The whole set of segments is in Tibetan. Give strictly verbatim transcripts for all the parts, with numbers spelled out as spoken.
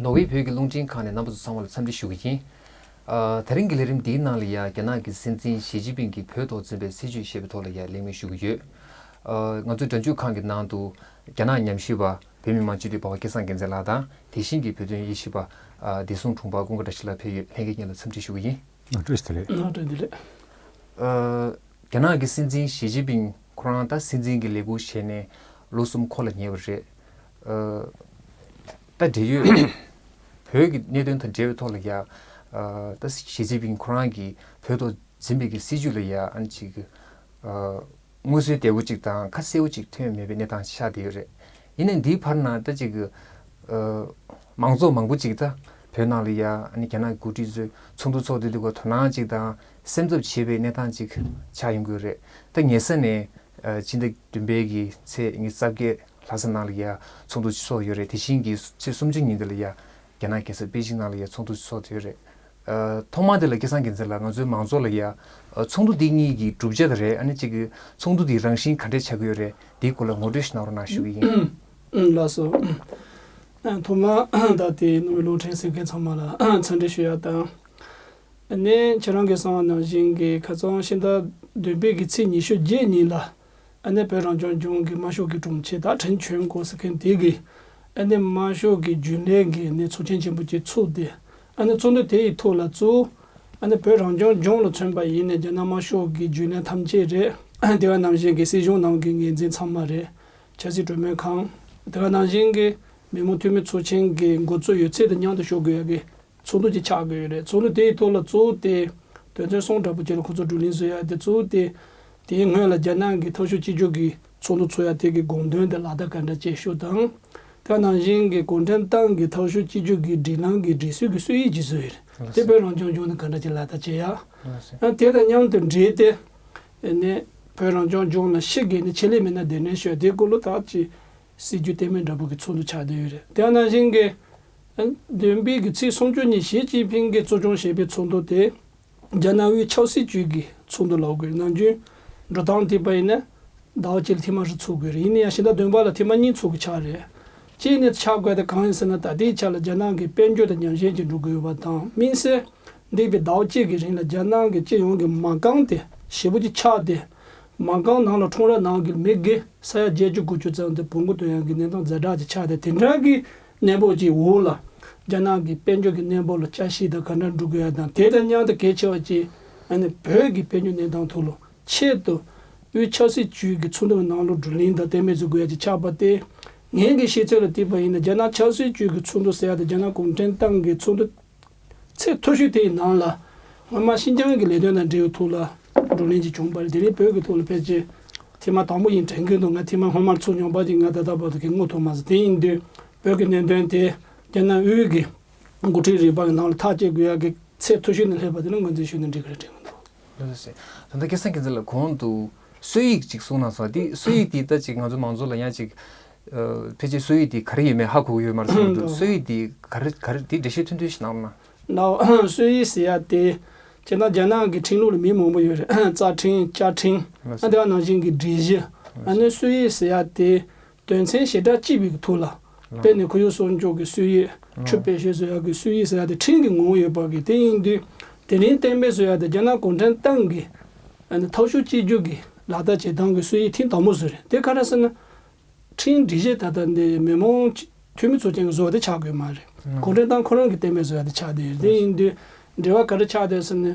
ནོར་ཝེ་བོད་ཀྱི་རླུང་འཕྲིན་ཁང་ནས་རྣམ་པ་ཚོ་ཚང་མ་ལ་འཚམས་འདྲི་ཞུ་གི་ཡིན། ཨ། ད་རིང་གི་ལས་རིམ་འདིའི་ནང་ལ་ཡ་རྒྱ་ནག་གི་སྲིད་འཛིན་ཞི་ཅིན་ཕིང་གིས་བོད་ཐོག་འཛིན་པའི་སྲིད་བྱུས་ཞེས་པའི་ཐོག་ལ་ཡ་གླེང་མོལ་ཞུ་གི་ཡོད། ཨ། ང་ཚོའི་སྒྲ་འཇུག་ཁང་གི་ནང་དུ་རྒྱ་ནག་ཉམས་ཞིབ་པ་བོད་མི་མང་སྤྱི་འཐུས་འབའ་བ་སྐལ་བཟང་རྒྱལ་མཚན་ལགས་དང་། དེ་བཞིན་གྱི་བོད་དོན་དབྱེ་ཞིབ་པ། ཨ། བདེ་སྲུང་དྲུང་འཕར་ཀུན་དགའ་བཀྲ་ཤིས་ལགས་ཕེབས་ཡོད། ལྷན་རྒྱས་གཉིས་ལ་འཚམས་འདྲི་ཞུ་གི་ཡིན། ནོར་བཀྲ་ཤིས་བདེ་ལེགས། ནོར་བཀྲ་ཤིས་བདེ་ལེགས། ཨ། རྒྱ་ནག་གི་སྲིད་འཛིན་ཞི་ཅིན་ཕིང་ཁོ་རང་ད་སྲིད་འཛིན་གྱི་ལས་ཁུར་བཞེས་ནས་ལོ་གསུམ་འཁོར་ལ་ཉེ་བ་རེད། ཨ། ད་འབྲེལ་ཡོད་བོད་ཀྱི་གནད་དོན་དང་འབྲེལ་བའི་ཐོག་ལ་ཡ། ཨ། ད་ཞི་ཅིན་ཕིང་ཁོ་རང་གིས་བོད་ཐོག་འཛིན་པའི་གི་སྲིད་བྱུས་ལ་ཡ་ཨ་ནི་ཅིག་ཨ། མངོན་གསལ་དོད་པོ་ཅིག་དང་ཁ་གསལ་པོ་ཅིག་ཐོན་མེད་པའི་གནས་སྟངས་ཆགས་བསྡད་ཡོད་རེད། ཡིན་ནའི་འདིའི་བར་ན་ད་ཅིག་ཨ། མང་ཚོགས་མང་པོ་ཅིག་ད་བོད་ནང་ལ་ཡ་ཨ་ནི་རྒྱ་ནག་གི་འགོ་ཁྲིད་ཚོས་ཚོགས་འདུ་ཚོགས་བསྡད་དུས་སྐབས་དོ་སྣང་ཅིག་དང་སེམས་འཚབ་བྱེད་པའི་གནས་སྟངས་ཅིག་ཆགས་ཡོང་གི་ཡོད་རེད། ད་ཉེ་ས་ནས། ཨ། ཕྱི་ཟླ་བདུན་པའི་གི་ཚེས་ཉི་ཤུ་རྩ་བརྒྱད་ལྷ་ས་ནང་ལ་ཡ་ཚོགས་འདུ་ཚོགས་ཡོད་རེད། དེ་བཞིན་གྱི་ཚེས་སུམ་ཅུ་ཉིན་དེ་ལ་ཡ་རྒྱ་ནག་རྒྱལ་ས་པེ་ཅིང་ནང་ལ་ཡ་ཚོགས་འདུ་ཚོགས་ཡོད་རེད། ཨ། ཐོག་མར་དེ་ལ་སྐལ་བཟང་རྒྱལ་མཚན་ལགས། ང་ཚོའི་མང་ཚོགས་ལ་ཡ། ཨ། ཚོགས་འདུ་འདི་གཉིས་ཀྱི་གྲུབ་ཆ་དེ་རེད། ཨ་ནི་གཅིག་གི་ཚོགས་འདུ་འདིའི་རང་བཞིན་ག་འདྲས་ཆགས་ཀྱི་ཡོད་རེད། དེའི་སྐོར་ལ་ངོ་སྤྲོད་ཞིག་གནང་རོགས་གནང་ཞུ་གི་ཡིན། ལགས་སོ། ཨ། ཐོག་མར་ད་ལྟའི་ནོར་ཝེ་རླུང་འཕྲིན་གསན་མཁན་ཚང་མ་ལ་འཚམས་འདྲི་ཞུ་ཡ་དང་། ཨ་ནི་ཁྱེད་རང་གིས་གསུངས་པ་ནང་བཞིན་གྱི་ཁ་སང་ཕྱི་ཟླ་བདུན་པའི་གི་ཚེས་ཉི་ཤུ་བརྒྱད་ཉིན་ལ། ཨ་ནི་བོད་རང་སྐྱོང་ལྗོངས་ཀྱི་དམར་ཤོག་གི་དྲུང་ཆེ་ད་ཁྲེན་ཆོན་ཀོ་ཟེར་མཁན་དེ་གིས། ཨ་ནི་དམར་ཤོག་གི་རྒྱུན་ལས་ཀྱི་ཨ་ནི་ཚོགས་ཆེན་ཆེན་པོ་ཅིག་ཚུགས་ཏེ། ཨ་ནི་ཚོགས་འདུ་དེ་ཡི་ཐོག་ལ་གཙོ་བོ་ཨ་ནི་བོད་རང་སྐྱོང་ལྗོངས་ལ་མཚོན་པ་ཡིན་ན་རྒྱ་ནག་དམར་ཤོག་གི་རྒྱུན་ལས་ཐམས་ཅད་རེད། དེ་ག་ནང་བཞིན་གྱི་སྲིད་གཞུང་ནང་གི་འགན་འཛིན་ཚང་མ་རེད། ཆབ་སྲིད་གྲོས་མོལ་ཁང་། དེ་ག་ནང་བཞིན་གྱི་མི་མང་འཐུས་མི་ཚོགས་ཆེན་གྱི་འགོ་གཙོ་ཡོད་ཚད་དང་མཉམ་དུ་ཞུགས་དགོས་ཡ་གི་ཚོགས་འདུ་ཅིག་ཆགས་ཀྱི་ཡོད་རེད། ཚོགས་འདུ་དེའི་ཐོག་ལ་གཙོ་བོ་དེ་དོན་ཚན་གསུམ་འདྲ་པོ་ཅིག་ལ་ཁོ་ཚོ་བགྲོ་གླེང་བཟོ་ཡ་དེ་གཙོ་བོ་དེ། དེའི་སྔོན་ལ་རྒྱ་ནག་གི་འཐབ་ཕྱོགས་གཅིག་གྱུར་གྱི་ཚོགས་འདུ་ཚོགས་ཡ་དེ་གི་དགོངས་དོན་དེ་ལག་བསྟར་ག་འདྲ་བྱེད་ཕྱོགས་དང་། དེ་ནང་བཞིན་གྱི་གུང་ཁྲན་ཏང་གི་འཐབ་ཕྱོགས་གཅིག་གྱུར་གྱི་སྒྲིག་ལམ་གྱི་སྒྲིག་སྲོལ་གྱི་སྲོལ་ཡིག་ཅིག་བཟོས་ཡོད་རེད། དེ་བོད་རང་སྐྱོང་ལྗོངས་ནས་ག་འདྲ་ཅིག་ལག་བསྟར་བྱེད་ཡ། ཨ། དེ་དང་མཉམ་དུ་འབྲེལ་ཏེ། ཨ་ནི་བོད་རང་སྐྱོང་ལྗོངས་ལ་ཕྱི་རྒྱལ་ནས་ཆེད་ལས་མི་སྣ་གདན་འདྲེན་ཞུ་ཡ་དེའི་སྐོར་ལ་ད་ཅིག་སྲིད་ཇུས་གཏན་འབེབས་འདྲ་པོ་གི་ཚོགས་འདུ་ཆགས་བསྡད་ཡོད་རེད། དེ་ནང་བཞིན་གྱི་བདུན་པའི་གི་ཚེས་སུམ་ཅུ་ཉིན་ཞི་ཅིན་ཕིང་གིས་གཙོ་སྐྱོང་བྱས་པའི་ཚོགས་འདུ་དེ་རྒྱ་ནག་དབུས་ཆབ་སྲིད་ཅུས་ཀྱི་ཚོགས་འདུ་ལབ་དགོས། ནམ་རྒྱུན་འགྲོ་སྟངས་དེ་པ་ཡིན་ན་ཟླ་བ་གཅིག་ལ་ཐེངས་མ་ཞིག་ཚོགས་དགོས་རེད། ཡིན་ན་ཡང་ཕྱི་ཟླ་བདུན་པ་ལ་ཐེངས་མ་གཉིས་ཚོགས་ཀྱི་ཆགས་རེད། གཅིག་ནས་ཆགས་དགོས་དེ་གང་ཡིན་ཟེར་ན། ད་ལྟའི་ཆ་ལ་རྒྱ་ནག་གི་དཔལ་འབྱོར་དང་ཉམས་ཞན་ཅིག་འགྲོ་གི་ཡོད་པ་དང་། དམིགས་བསལ་འདས་པའི་ཟླ་བ་གཅིག་གི་རིང་ལ་རྒྱ་ནག་གི་སྤྱི་ཡོངས་ཀྱི་མ་རྐང་དེ་ཞེ་པོ་ཅིག་ཆག་སྟེ། མ་རྐང་ནང་ལ་ཁྲོམ་ར་ནང་གི་མི་སྒེར་ས་ཡ་བརྒྱད་ཅུ་དགུ་བཅུ་ཙམ་དེ་བོང་གུ་ཐོན་ཡག་གི་གནས་སྟངས་ཛ་དྲག་ཅིག་ཆགས་ཏེ། དེ་འདྲ་གི་གནས་བབ་ཅིག་འོག་ལ་རྒྱ་ནག་གི་དཔལ་འབྱོར་གྱི་གནས་བབ་ལ་དཔྱད་ཞིབ་དང་ག་འདྲ་འགྲོ་དགོས་ཡ་དང་། དེ་དང་མཉམ་དུ་གལ་ཆེ་བ་ཅིག་ཨ་ནི་བོད་ཀྱི་དཔལ་འབྱོར་གནས་སྟངས་ཐོག་ལ་ཆེད་དུ་དབུས་ཆབ་སྲིད་ཅུས་ཀྱི་ཚོགས་འདུ་ནང་ལ་བགྲོ་གླེང་དང་གཏན་འབེབས་བཟོ་དགོས་ཡ་ཅིག་ཆགས་པ་སྟེ། ངེད་ཀྱི་ཤེས་ཚོད་ལ་བལྟས་པ་ཡིན་ན་རྒྱ་ནག་ཆབ་སྲིད་ཅུས་ཀྱི་ཚོགས་འདུ་ཟེར་ཡ་དེ་རྒྱ་ནག་གུང་ཁྲན་ཏང་གི་ཚོགས་འདུ་ཚད་མཐོ་ཤོས་དེའི་ནང་ལ། སྔོན་མ་ཤིན་ཅང་གི་ལས་དོན་དང་འབྲེལ་བའི་ཐོག་ལ་བགྲོ་གླེང་ཅིག་བྱུང་བ་རེད། དེ་རིང་བོད་ཀྱི་ཐོག་ལ་ཕལ་ཆེར་ཐེངས་མ་དང་པོ་ཡིན་དྲན་གྱི་འདུག་ང་ཐེངས་མ་སྔོན་མར་ཚོགས་མྱོང་པ་ཅིག་ང་ད་ལྟ་བར་དུ་གི་མངོན་ཐུབ་མ་སོང་། དེ་ཡིན་དུས་བོད་ཀྱི་གནད་དོན་དེ་རྒྱ་ནག་དབུས་ཀྱི་འགོ་ཁྲིད་རིམ་པ་གི་ནང་ལ་ཐག་གཅོད་དགོས་ཡག་གི་ཚད་མཐོ་ཤོས་ནས་སླེབས་པ་དེ་ལ་ངོས་འཛིན་ཞུས་ན་འགྲིག་གི་རེད་དྲན་གྱི་འདུག་ལགས་སོ། ད་ལྟ་སྐལ་བཟང་རྒྱལ་མཚན་ལགས་གོང་དུ་སྲོལ་ཡིག་ཅིག་གསུངས་གནང་སོང་། འདི་སྲོལ་ཡིག་འདི་ད་ཅིག་ང་ཚོ་མང་ཚོགས་ལ་ཡང་ཅིག་ཨ། ཕལ་ཆེར་སྲོལ་ཡིག་འདི་ག་རེ་ཡིན་མིན་ཧ་གོ་གི་ཡོད་མ་རེད་བསམ་གྱི་འདུག་ལགས། སྲོལ་ཡིག་འདི་ག་རེ་ག་རེ་འདི་འགྲེལ་བཤད་ཐུང་ཐུང་ཞིག་གནང་རོགས་གནང་། ལགས། སྲོལ་ཡིག་ཟེར་ཡ་དེ་ཁྱེད་རང་རྒྱ་ནག་གི་ཁྲིམས་ལུགས་ལ་མིང་མང་པོ་ཡོད་རེད། རྩ་ཁྲིམས། བཅའ་ཁྲིམས། ལགས་སོ། ཨ། དེ་ག་ནང་བཞིན་གྱི་སྒྲིག་གཞི། ལགས་སོ། ཨ་ནི་སྲོལ་ཡིག་ཟེར་ཡ་དེ་དོན་ཚན་ཞེ་གྲངས་གཅིག་པའི་ཐོག་ལ། ལགས། དཔེར་ན་ཁོར་ཡུག་སྲུང་སྐྱོབ་ཀྱི་སྲོལ་ཡིག་ལགས། ཆུ་བེད་སྤྱོད་བཟོ་ཡག་གི་སྲོལ་ཡིག་ཟེར་ཡག་དེ་ཁྲིམས་ཀྱི་ངོ་བོ་ཡོད་པ་གི། དེ་ཡིན་དུས་དེ་རིང་གཏན་འབེབས་བཟོ་ཡག་དེ་རྒྱ་ནག་གུང་ཁྲན་ཏང་གི་ཨ་ནི་འཐབ་ཕྱོགས་གཅིག་གྱུར་གྱི་ལག་བསྟར་བྱེད་སྟངས་ཀྱི་སྲོལ་ཡིག་ཐེངས་དང་པོ་བཟོས་རེད། དེ་ག་རེ་ཟེར་ན། ཁྲིམས་སྒྲིག་གཞི་ད་ལྟ་འདི་མི་མང་འཐུས་མི་ཚོགས་ཆེན་གྱིས་བཟོ་བ་དེ་ཆགས་དགོས་མ་རེད། ཨང་། གུང་ཁྲན་ཏང་ཁོ་རང་གིས་གཏན་འབེབས་བཟོ་ཡག་དེ་ཆགས་བསྡད་ཡོད་རེད། དེ་ཡིན་དུས་འབྲེལ་བ་ག་རེ་ཆགས་བསྡད་ཟེར་ན།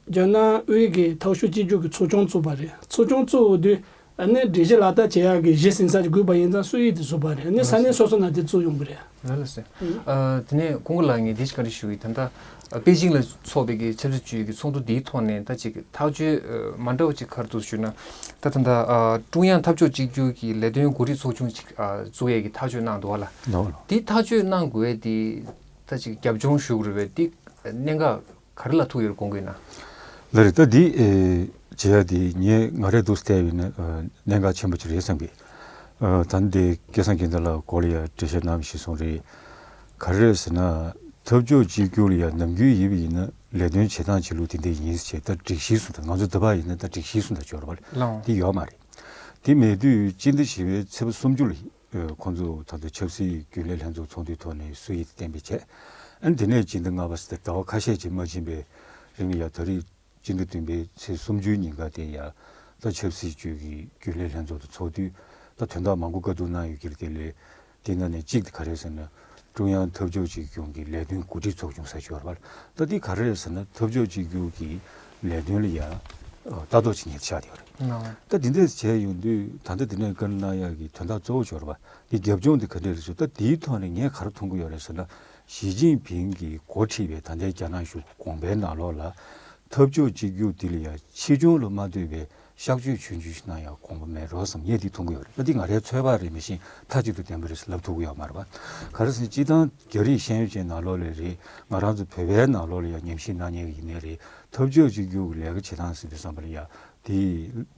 རྒྱ་ནག་དབུས་ཀྱི་འཐབ་ཕྱོགས་གཅིག་གྱུར་གྱི་ཚོགས་ཆུང་བཙུགས་པ་རེད། ཚོགས་ཆུང་བཙུགས་དུས་ཨ་ནི་སྒྲིག་གཞི་ལག་བསྟར་བྱེད་ཡག་གི་གཞི་ཟིན་ས་ཅིག་དགོས་པ་ཡིན་ཙང་སྲོལ་ཡིག་དེ་བཟོས་པ་རེད། ཨ་ནི་ས་གནས་སོ་སོ་ནང་དེ་བཙུགས་ཡོང་གི་རེད། ལགས་སོ། ཨ། དེ་ནས་ཀུན་དགའ་ལགས་ངས་འདི་ཞིག་བཀའ་འདྲི་ཞུ་གི་ཡིན། ད་ལྟ་པེ་ཅིང་ལ་འཚོགས་པའི་གི་ཆབ་སྲིད་ཅུས་ཀྱི་ཚོགས་འདུ་འདིའི་ཐོག་ནས་ད་ཅིག་ཐག་གཅོད་མ་འདྲ་བ་ཅིག་ག་རེ་འདུག་ཞུས་ན། ད་ད་ལྟ་ཨ། ཀྲུང་དབྱང་འཐབ་ཕྱོགས་གཅིག་གྱུར་གྱི་ལས་དོན་འགོ་ཁྲིད་ཚོགས་ཆུང་ཅིག་ཨ། བཙུགས་ཡས་ཀྱི་ཐག་གཅོད་གནང་འདུག་བ་ལ། འདུག་བ་ལ། འདི་ཐག་གཅོད་གནང་དགོས་ཡས་འདི་ད་ཅིག་རྒྱབ་ལྗོངས་ཞུ་དགོས་རེད་པས། འདི་གནད་འགག་ག་རེ་ལ་ཐུག་ཡོད་དགོངས་ཀྱི་ཡོད་ན། ལགས་རེད། ད་འདི་ཨེ། བྱེད་ཡ་འདི་ངས་ང་རས་འདུག་བལྟས་པ་ཡིན་ན་ཨ། གནད་འགག་ཆེན་པོ་ཅིག་རེད་བསམ་གི། ཨ། ད་འདི་སྐལ་བཟང་རྒྱལ་མཚན་ལགས་སྐོར་ལ་ཡ་འགྲེལ་བཤད་གནང་བ་ཞིག་གསུངས་རེད། ག་རེ་རེད་ཟེར་ན། འཐབ་ཕྱོགས་གཅིག་གྱུར་ལ་ཡ་ནམ་རྒྱུན་ཡིན་པ་ཡིན་ན་ལས་དོན་བྱེད་སྟངས་བྱེད་ལུགས་དེ་འདྲ་ཡིན་ཟེར་བྱས། ད་སྒྲིག་གཞི་བཟོ་དང་། ང་ཚོ་འདི་པར་ཡིན་ན་ད་སྒྲིག་གཞི་བཟོ་དང་འབྱོར་བ་རེད། ལགས། དེ་ཡོད་མ་རེད། དེ་མེད་དུས་སྤྱི་ཟླ་བཞི་པའི་ཚེས་པ་སུམ་ཅུ་ལ། ཨ་ཁོང་ཚོ་ད་ལྟ་ཆབ་སྲིད་རྒྱུན་ལས་ལྷན་ཚོགས་ཚོགས་འདུའི་ཐོག་ནས་སུ་ཡིས་གཏན་འབེབས་བྱས། ཨ་ནི་དེ་ནས་སྤྱི་ཟླ་ལྔ་པ་ཟེར་ཟླ་བ་ཁ་ཤས་ཅིག་མ་ཕྱིན་པའི་རིང་ལ་ཡ་ད་རེས་སྤྱི་ཟླ་བདུན་པའི་ཚེས་སུམ་ཅུའི་ཉིན་ཀ་དེ་ཡ་ད་ཆབ་སྲིད་ཅུས་ཀྱི་རྒྱུན་ལས་ལྷན་ཚོགས་དང་ཚོགས་དུས་ད་དོན་དག་མང་པོ་བཀའ་བསྡུར་གནང་ཡོད་ཀྱི་རེད། དེ་ལས་དེ་ནང་ནས་གཅིག་དེ་ག་རེ་ཟེར་ན། ཀྲུང་དབྱང་འཐབ་ཕྱོགས་གཅིག་གྱུར་གྱི་ལས་དོན་གོ་སྒྲིག་ཚོགས་ཆུང་ཟེར་ཡོད་རེད་པ། ད་འདི་ག་རེ་རེད་ཟེར་ན་འཐབ་ཕྱོགས་གཅིག་གྱུར་གྱི་ལས་དོན་ལ་ཡ་ལྟ་རྟོག་བྱེད་མཁན་ཆགས་བསྡད་ཡོད་རེད། ད་འདི་འདྲས་བྱས་ཡོང་དུས་ད་ལྟ་འདི་ནས་བཀའ་གནང་ཡག་གི་དོན་དག་གཙོ་བོ་ཅིག་ཡོད་རེད་པ། འདི་རྒྱབ་ལྗོངས་འདི་ག་འདྲས་རེད་ཟེར། ད་འདིའི་ཐོག་ནས་ངས་ག་རེ་མཐོང་གི་ཡོད་རེད་ཟེར་ན། ཞི་ཅིན་ཕིང་གིས་འགོ་ཁྲིད་པའི་ད་ལྟའི་རྒྱ་ནག་གཞུང་གོང་འཕེལ་ནང་ལོགས་ལ་འཐབ་ཕྱོགས་གཅིག་གྱུར་འདི་ལ་ཡ་ཆེ་ཆུང་ལ་མ་ལྟོས་པའི་གཤག་བཅོས་ཆུང་ཆུང་ཞིག་གནང་ཡག་དགོངས་པ་མེད་འགྲོ་བསམ། ངས་འདི་མཐོང་གི་ཡོད་རེད། ད་འདི་ང་རའི་ཚོད་དཔག་རེད། མི་ཤེས་མཐའ་གཅིག་ཏུ་བདེན་པ་རེད་ཟེར་ལབ་ཐུབ་ཀྱི་ཡོད་མ་རེད་པ། ག་རེ་ཟེར་ན་སྤྱིར་བཏང་རྒྱ་རིགས་ཤེས་ཡོན་ཅན་ནང་ལོགས་ལ་རེད། ང་རང་ཚོ་བོད་པའི་ནང་ལོགས་ལ་ཡང་ཉམས་ཞིབ་གནང་མཁན་གྱི་ཡིན་ནའི་རེད། འཐབ་ཕྱོགས་གཅིག་གྱུར་གྱི་ལས་ཀ་བྱེད་སྟངས་ཟེར་དུས་ཙམ་པ་ལ་ཡ་དེ་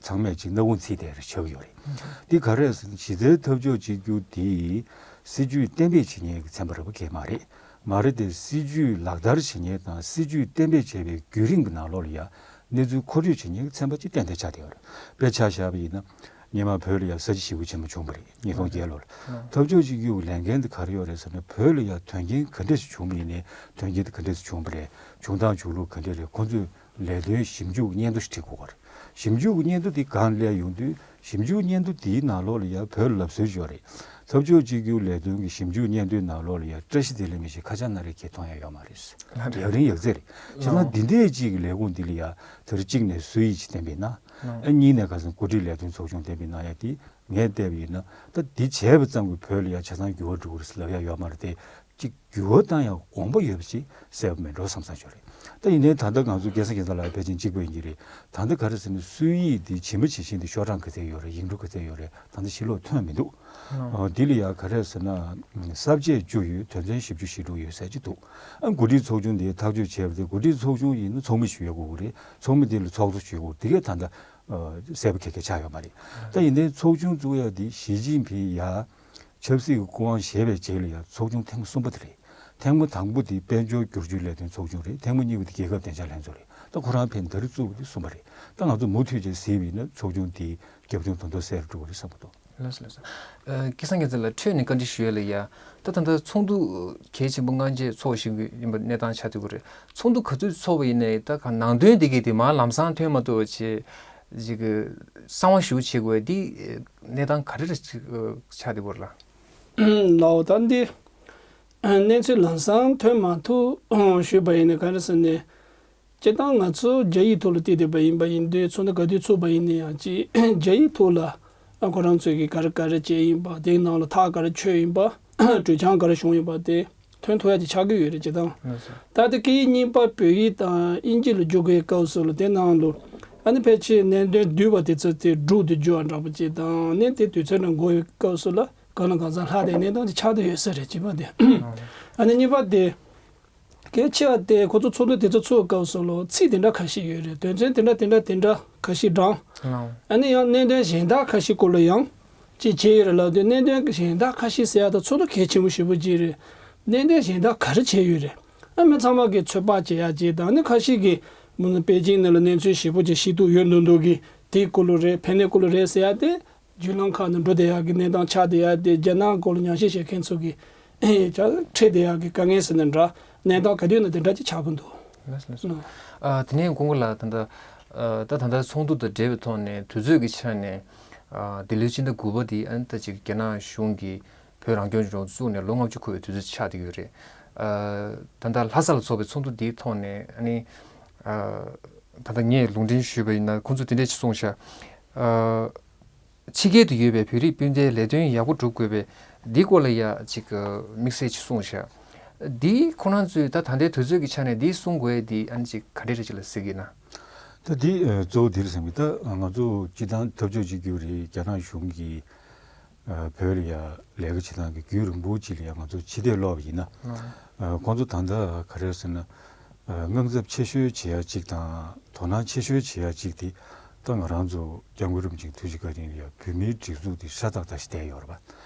ཚང་མས་ཅིག་སྣ་ཁུང་ཚིག་དེ་རེད་ཆགས་ཀྱི་ཡོད་རེད། འདི་ག་རེ་ཟེར་ན་གཞི་རྩའི་འཐབ་ཕྱོགས་གཅིག་གྱུར་དེ་སྲིད་ཇུས་གཏན་འབེབས་བྱེད་མཁན་གྱི་ཚན་པ་རེད་པ་གས་མ་རེད། མ་རེད་དེ་སྲིད་ཇུས་ལག་བསྟར་བྱེད་མཁན་དང་སྲིད་ཇུས་གཏན་འབེབས་བྱས་པའི་བརྒྱུད་རིམ་གྱི་ནང་ལོགས་ལ་ཡ་གནས་ཚུལ་མཁོ་སྤྲོད་བྱེད་མཁན་གྱི་ཚན་པ་ཅིག་ཏན་ཏན་ཆགས་བསྡད་ཡོད་རེད། དཔེ་ཆ་བཞག་པ་ཡིན་ན། སྔོན་མ་བོད་ལ་ཡ་ས་བྱི་ཞི་རྒོལ་ཆེན་མོ་བྱུང་བ་རེད། ཉིས་སྟོང་བརྒྱད་ལོར། འཐབ་ཕྱོགས་གཅིག་གྱུར་གྱི་ལས་འགན་དེ་ག་རེ་ཡོད་རེད་ཟེར་ན། བོད་ལ་ཡ་དོན་རྐྱེན་ག་འདྲས་ཞིག་བྱུང་བ་ཡིན་ནའི་དོན་རྐྱེན་དེ་ག་འདྲས་ཞིག་བྱུང་བ་རེད། བྱུང་སྟངས་བྱུང་ལུགས་ག་འདྲས་རེད། ཁོང་ཚོས་ལས་དོན་ཞིབ་འཇུག་སྙན་ཐོ་ཞིག་བྲིས་དགོས་པ་རེད། ཞིབ་འཇུག་སྙན་ཐོ་དེ་སྒང་སླེབས་ཡོང་དུས་ཞིབ་འཇུག་སྙན་ཐོ་དེའི་ནང་ལོགས་ལ་ཡ་བོད་ལ་ལབ་སྲོལ་ཞིག་ཡོད་རེད། འཐབ་ཕྱོགས་གཅིག་གྱུར་ལས་དོན་གྱི་ཞིབ་འཇུག་སྙན་ཐོའི་ནང་ལོགས་ལ་ཡ་བཀྲ་ཤིས་བདེ་ལེགས་མི་ཞིག་ཁ་ཆག་སྣ་རལ་གྱིས་མཐོང་ཡ་ཡོད་མ་རེད། ཡག་རིང་ཡག་རྩེ་རེད། བྱས་ཙང་འདི་འདྲས་ཅིག་གི་ལས་ཁུངས་འདི་ལ་ཡ་དེ་རིང་གཅིག་ནས་སུ་ཡིས་ཅིག་གཏན་འབེབས་གནང་། ཨ་གཉིས་ནས་ག་ཚོད་འགོ་ཁྲིད་ལས་དོན་ཚོགས་ཆུང་གཏན་འབེབས་གནང་ཡ་དེ་ངས་བལྟས་པ་ཡིན་ན། ད་འདི་བྱས་པ་ཙམ་གྱིས་བོད་ལ་ཡ་ཆ་ཚང་འགྱུར་བ་འགྲོ་གི་རེད་ཟེར་ལབ་ཡ་ཡོད་མ་རེད་དེ། ཅིག་འགྱུར་བ་བཏང་ཡ་དགོངས་པ་ཡོད་པ་ཅིག་གསལ་པོ་མེད་འགྲོ་བསམ་བསམ་ཞིག་རེད། ད་ཡིན་ནའི་ད་ལྟ་ང་ཚོ་སྐལ་བཟང་སྐལ་བཟང་ལགས་ཕལ་ཆེར་གཅིག་པ་ཡིན་གྱི་རེད། ད་ལྟ་ག་རེ་ཟེར་ན་སུ་ཡིས་འདི་ཇི་མ་ཇི་བཞིན་དུ་ཤོག་གྲངས་ག་ཚད་ཡོད་རེད། ཡིག་འབྲུ་ག་ཚད་ཡོད་རེད། ད་ལྟ་ཕྱི་ལོགས་ཐོན་མི་འདུག་ཨ་འདི་ལ་ཡ་ག་རེ་ཟེར་ན་ས་བཅད་བཅུ་ཡོད། དོན་ཚན་བཞི་བཅུ་ཞེ་དྲུག་ཡོད་ཟེར་གྱི་འདུག་ཨ་འགོ་ཁྲིད་ཚོགས་ཆུང་འདི་ཐག་གཅོད་བྱས་པ་དེ་འགོ་ཁྲིད་ཚོགས་ཆུང་ཡིན་ན་ཚོགས་མི་ཞིག་ཡོད་དགོས་ཀྱི་རེད། ཚོགས་མི་དེ་ལ་ཚོགས་གཙོ་ཞིག་ཡོད་དགོས། དེ་གས་ད་ལྟ་ཨ་གསལ་པོ་ཁེར་ཁེར་ཆགས་ཡོད་མ་རེད། ད་ཡིན་ནའི་ཚོགས་ཆུང་བཙུགས་ཡ་འདི་ཞི་ཅིན་ཕིང་ཡ་ཆབ་སྲིད་ཀྱི་སྐུ་དབང་བཞེས་པའི་རྗེས་ལ་ཡང་ཚོགས་ཆུང་ཐེངས་མ་གསུམ་པ་དེ་རེད། ཐེངས་མ་དང་པོ་དེ་དཔལ་འབྱོར་བསྒྱུར་བཅོས་ལས་དོན་ཚོགས་ཆུང་རེད། ཐེངས་མ་གཉིས་པ་དེ་རྒྱལ་ཁབ་བདེ་འཇགས་ལྷན་ཚོགས་རེད། ད་ཁོ་རང་ཕན་ད་རེས་བཙུགས་པ་དེ་གསུམ་པ་རེད། ད་ང་ཚོ་མུ་མཐུད་བྱས་གཟིགས་པ་ཡིན་ན་ཚོགས་ཆུང་དེ་རྒྱབ་ལྗོངས་ད་དུང་གསལ་རུ་འགྲོ་གི་རེད་བསམ་གྱི་འདུག་ལགས་སོ། ལགས་སོ། ཨ་སྐལ་བཟང་རྒྱལ་མཚན་ལགས་འཕྲོས་ནས་བཀའ་འདྲི་ཞུ་ཡ་ལ་ཡ། ད་ད་ལྟ་ཚོགས་འདུ་གལ་ཆེན་པོ་སྔ་རྗེས་ཚོགས་བཞིན་ཡིན་པ་གནས་སྟངས་ཆགས་བསྡད་ཀྱི་རེད། ཚོགས་འདུ་ག་ཚོད་ཚོགས་པ་ཡིན་ནའི་ད་ག་ནང་དོན་དེ་གས་དེ་མར་ལམ་སང་ཐོན་མ་ཐུབ་པ་བྱས། ཅིག་གི་གསང་བ་ཞུ་བྱེད་དགོས་འདི་གནས་སྟངས་ག་རེ་རེ་ཆགས་བསྡད་ཀྱི་རེད་ལགས། ལའོ་ད་འདི་གནས་ཚུལ་ལམ་སང་ཐོན་མ་ཐུབ་ཞུས་པ་ཡིན་ན་ག་རེ་ཟེར་ནས། སྤྱིར་བཏང་ང་ཚོ་རྒྱ་ཡིག་ཐོག་ལ་བལྟས་བསྡད་པ་ཡིན་པ་ཡིན་དུས་ཚོགས་འདུ་ག་དུས་ཚོགས་པ་ཡིན་ན་ཡང་ཅིག་རྒྱ་ཡིག་ཐོག་ལ་ཨ་ཁོ་རང་ཚོས་ཀྱི་ག་རེ་ག་རེ་བྱས་ཡིན་པ་དེའི་ནང་ལ་ཐག་ག་རེ་ཆོད་ཡིན་པ་གྲོས་འཆམ་ག་རེ་བྱུང་ཡིན་པ་དེ་ཐོན་ཐུབ་ཡ་ཅིག་ཆགས་ཀྱི་ཡོད་རེད། སྤྱིར་བཏང་ད་ལྟ་སྐད་ཡིག་གཉིས་པ་བོད་ཡིག་དང་དབྱིན་ཇི་ལ་བསྒྱུར་དགོས་སྐབས་སུ་ལ་དེ་ནང་ལ་ཨ་ནི་ཕལ་ཆེར་གནད་དོན་བསྡུས་པ་དེ་ཚོ་དེ་སྒྲུག་ཏུ་བསྒྱུར་བ་འདྲ་པོ་ཅིག་དང་ནི་དེ་དུས་ཚོད་ནང་འགོར་བའི་སྐབས་སུ་ལ་གང་ལ་གང་འཚམ་ལྷག་བསྡད་གནས་སྟངས་ཅིག་ཆགས་བསྡད་ཡོད་ས་རེད། གཅིག་པ་དེ་ཨ་ནི་གཉིས་པ་དེ། གལ་ཆེ་བ་དེ་ཁོ་ཚོ་ཚོགས་འདུ་དེ་ཚོ་ཚོགས་སྐབས་སུ་ལོ་ཚིག་དེ་འདྲ་ཁ་ཤས་ཡོད་རེད། དོན་ཚན་དེ་འདྲ་དེ་འདྲ་དེ་འདྲ་ཁ་ཤས་བགྲངས། ཨ་ནི་ཡང་གནད་དོན་གཞན་དག་ཁ་ཤས་སྐོར་ལ་ཡང་ཅིག་བྱས་ཡོད་རེད་ལབ་དུས་གནད་དོན་གཞན་དག་ཁ་ཤས་ཟེར་ཡ་ད་ཚོགས་འདུ་གལ་ཆེན་པོ་ཞེ་པོ་ཅིག་རེད། གནད་དོན་གཞན་དག་ག་རེ་བྱས་ཡོད་རེད། ཨ་མི་ཚང་མ་གིས་ཚོད་དཔག་བྱེད་ཡ་ཅིག་དང་ནི་ཁ་ཤས་ཀྱིས་མུ་ནི་པེ་ཅིང་ནང་ལ་གནས་ཚུལ་ཞེ་པོ་ཅིག་ཤེས་རྟོགས་ཡོད་མདོག་མདོག་གིས་དེའི་སྐོར་ལ་རེད། ཕན་གནས་སྐོར་ལ་རེད་ཟེར་ཡ་དེ། བརྒྱུད་ལམ་ཁག་ནང་འགྲོ་བསྡད་ཡག་གི་གནས་སྟངས་ཆགས་བསྡད་ཡག་དེ་རྒྱ་ནག་སྐོར་ལ་ཉམས་ཞིབ་བྱེད་མཁན་ཚོ་གིས་ཨེ་ཅག་འཕྲད་བསྡད་ཡག་གི་དཀའ་ངལ་ཟེར་ན་འདྲ་གནས་སྟངས་ག་དུས་ན་དེ་འདྲ་ཅིག་ཆགས་ཀྱི་འདུག་ལགས་སོ། ལགས་སོ། ཨ་དེ་ནས་མགོན་པོ་ལགས་ད་ལྟ་ཨ་ད་ད་ལྟ་ཚོགས་འདུ་དང་འབྲེལ་བའི་ཐོག་ནས་དུས་ཚོད་ཀྱི་ཆ་ནས་ཨ་འདི་ལོའི་སྤྱི་ཟླ་དགུ་པ་འདི་ཨ་ནི་ད་ཅིག་རྒྱ་ནག་གཞུང་གིས་བོད་རང་སྐྱོང་ལྗོངས་བཙུགས་ནས་ལོ་ལྔ་བཅུ་འཁོར་བའི་དུས་ཚོད་ཆགས་བསྡད་ཡོད་རེད། ཨ་ད་ལྟ་ལྷ་ས་ལ་ཚོགས་པའི་ཚོགས་འདུ་འདིའི་ཐོག་ནས་ཨ་ནི་ཨ་ད་ལྟ་ངས་ལུང་འདྲེན་ཞུས་པ་ཡིན་ན་ཁོང་ཚོས་དེ་འདྲས་ཅིག་གསུངས་ཤག་ཨ། ཕྱི་རྒྱལ་དུ་ཡོད་པའི་བོད་རིགས་སྤུན་ཟླའི་ལས་དོན་ཡག་པོ་སྒྲུབ་དགོས་པའི་འདིའི་སྐོར་ལ་ཡ་ཅིག་དམིགས་བསལ་ཅིག་གསུངས་ཤག་འདི་ཁོ་རང་ཚོས་ད་ད་ལྟའི་དུས་ཚོད་ཀྱི་ཆ་ནས་འདི་གསུང་དགོས་འདི་ཨ་ནི་ཅིག་ག་འདྲས་རེད་ཅིག་ལ་ཟེར་གྱི་ན། ད་འདི་གཙོ་བོ་འདིར་ཟེར་གི་ད་ང་ཚོ་སྤྱི་བཏང་འཐབ་ཕྱོགས་གཅིག་གྱུར་རེད། རྒྱ་ནག་གཞུང་གིས་བོད་ལ་ཡ་ལས་ཀ་བྱེད་སྟངས་ཀྱི་རྒྱུན་རིང་པོ་ཅིག་ལ་ཡ་ང་ཚོ་ཕྱི་བལྟས་ལོག་པ་ཡིན་ན། ཁོང་ཚོ་ད་ལྟ་ག་རེ་ཟེར་ན། ཨ་དངངས་འཚབ་ཆེ་ཤོས་བྱེད་ཡ་གཅིག་དང་དོ་སྣང་ཆེ་ཤོས་བྱེད་ཡ་གཅིག་དེ་ད་ང་རང་ཚོ་སྐྱབས་མགོན་རིན་པོ་ཆེའི་ཐུགས་རྗེ་བཀའ་དྲིན་ལ་ཡ་བོད་མིའི་སྒྲིག་འཛུགས་དེ་ཧྲ་ཏག་ཏག་ཞིག་བསྡད་ཡོད་རེད་པ།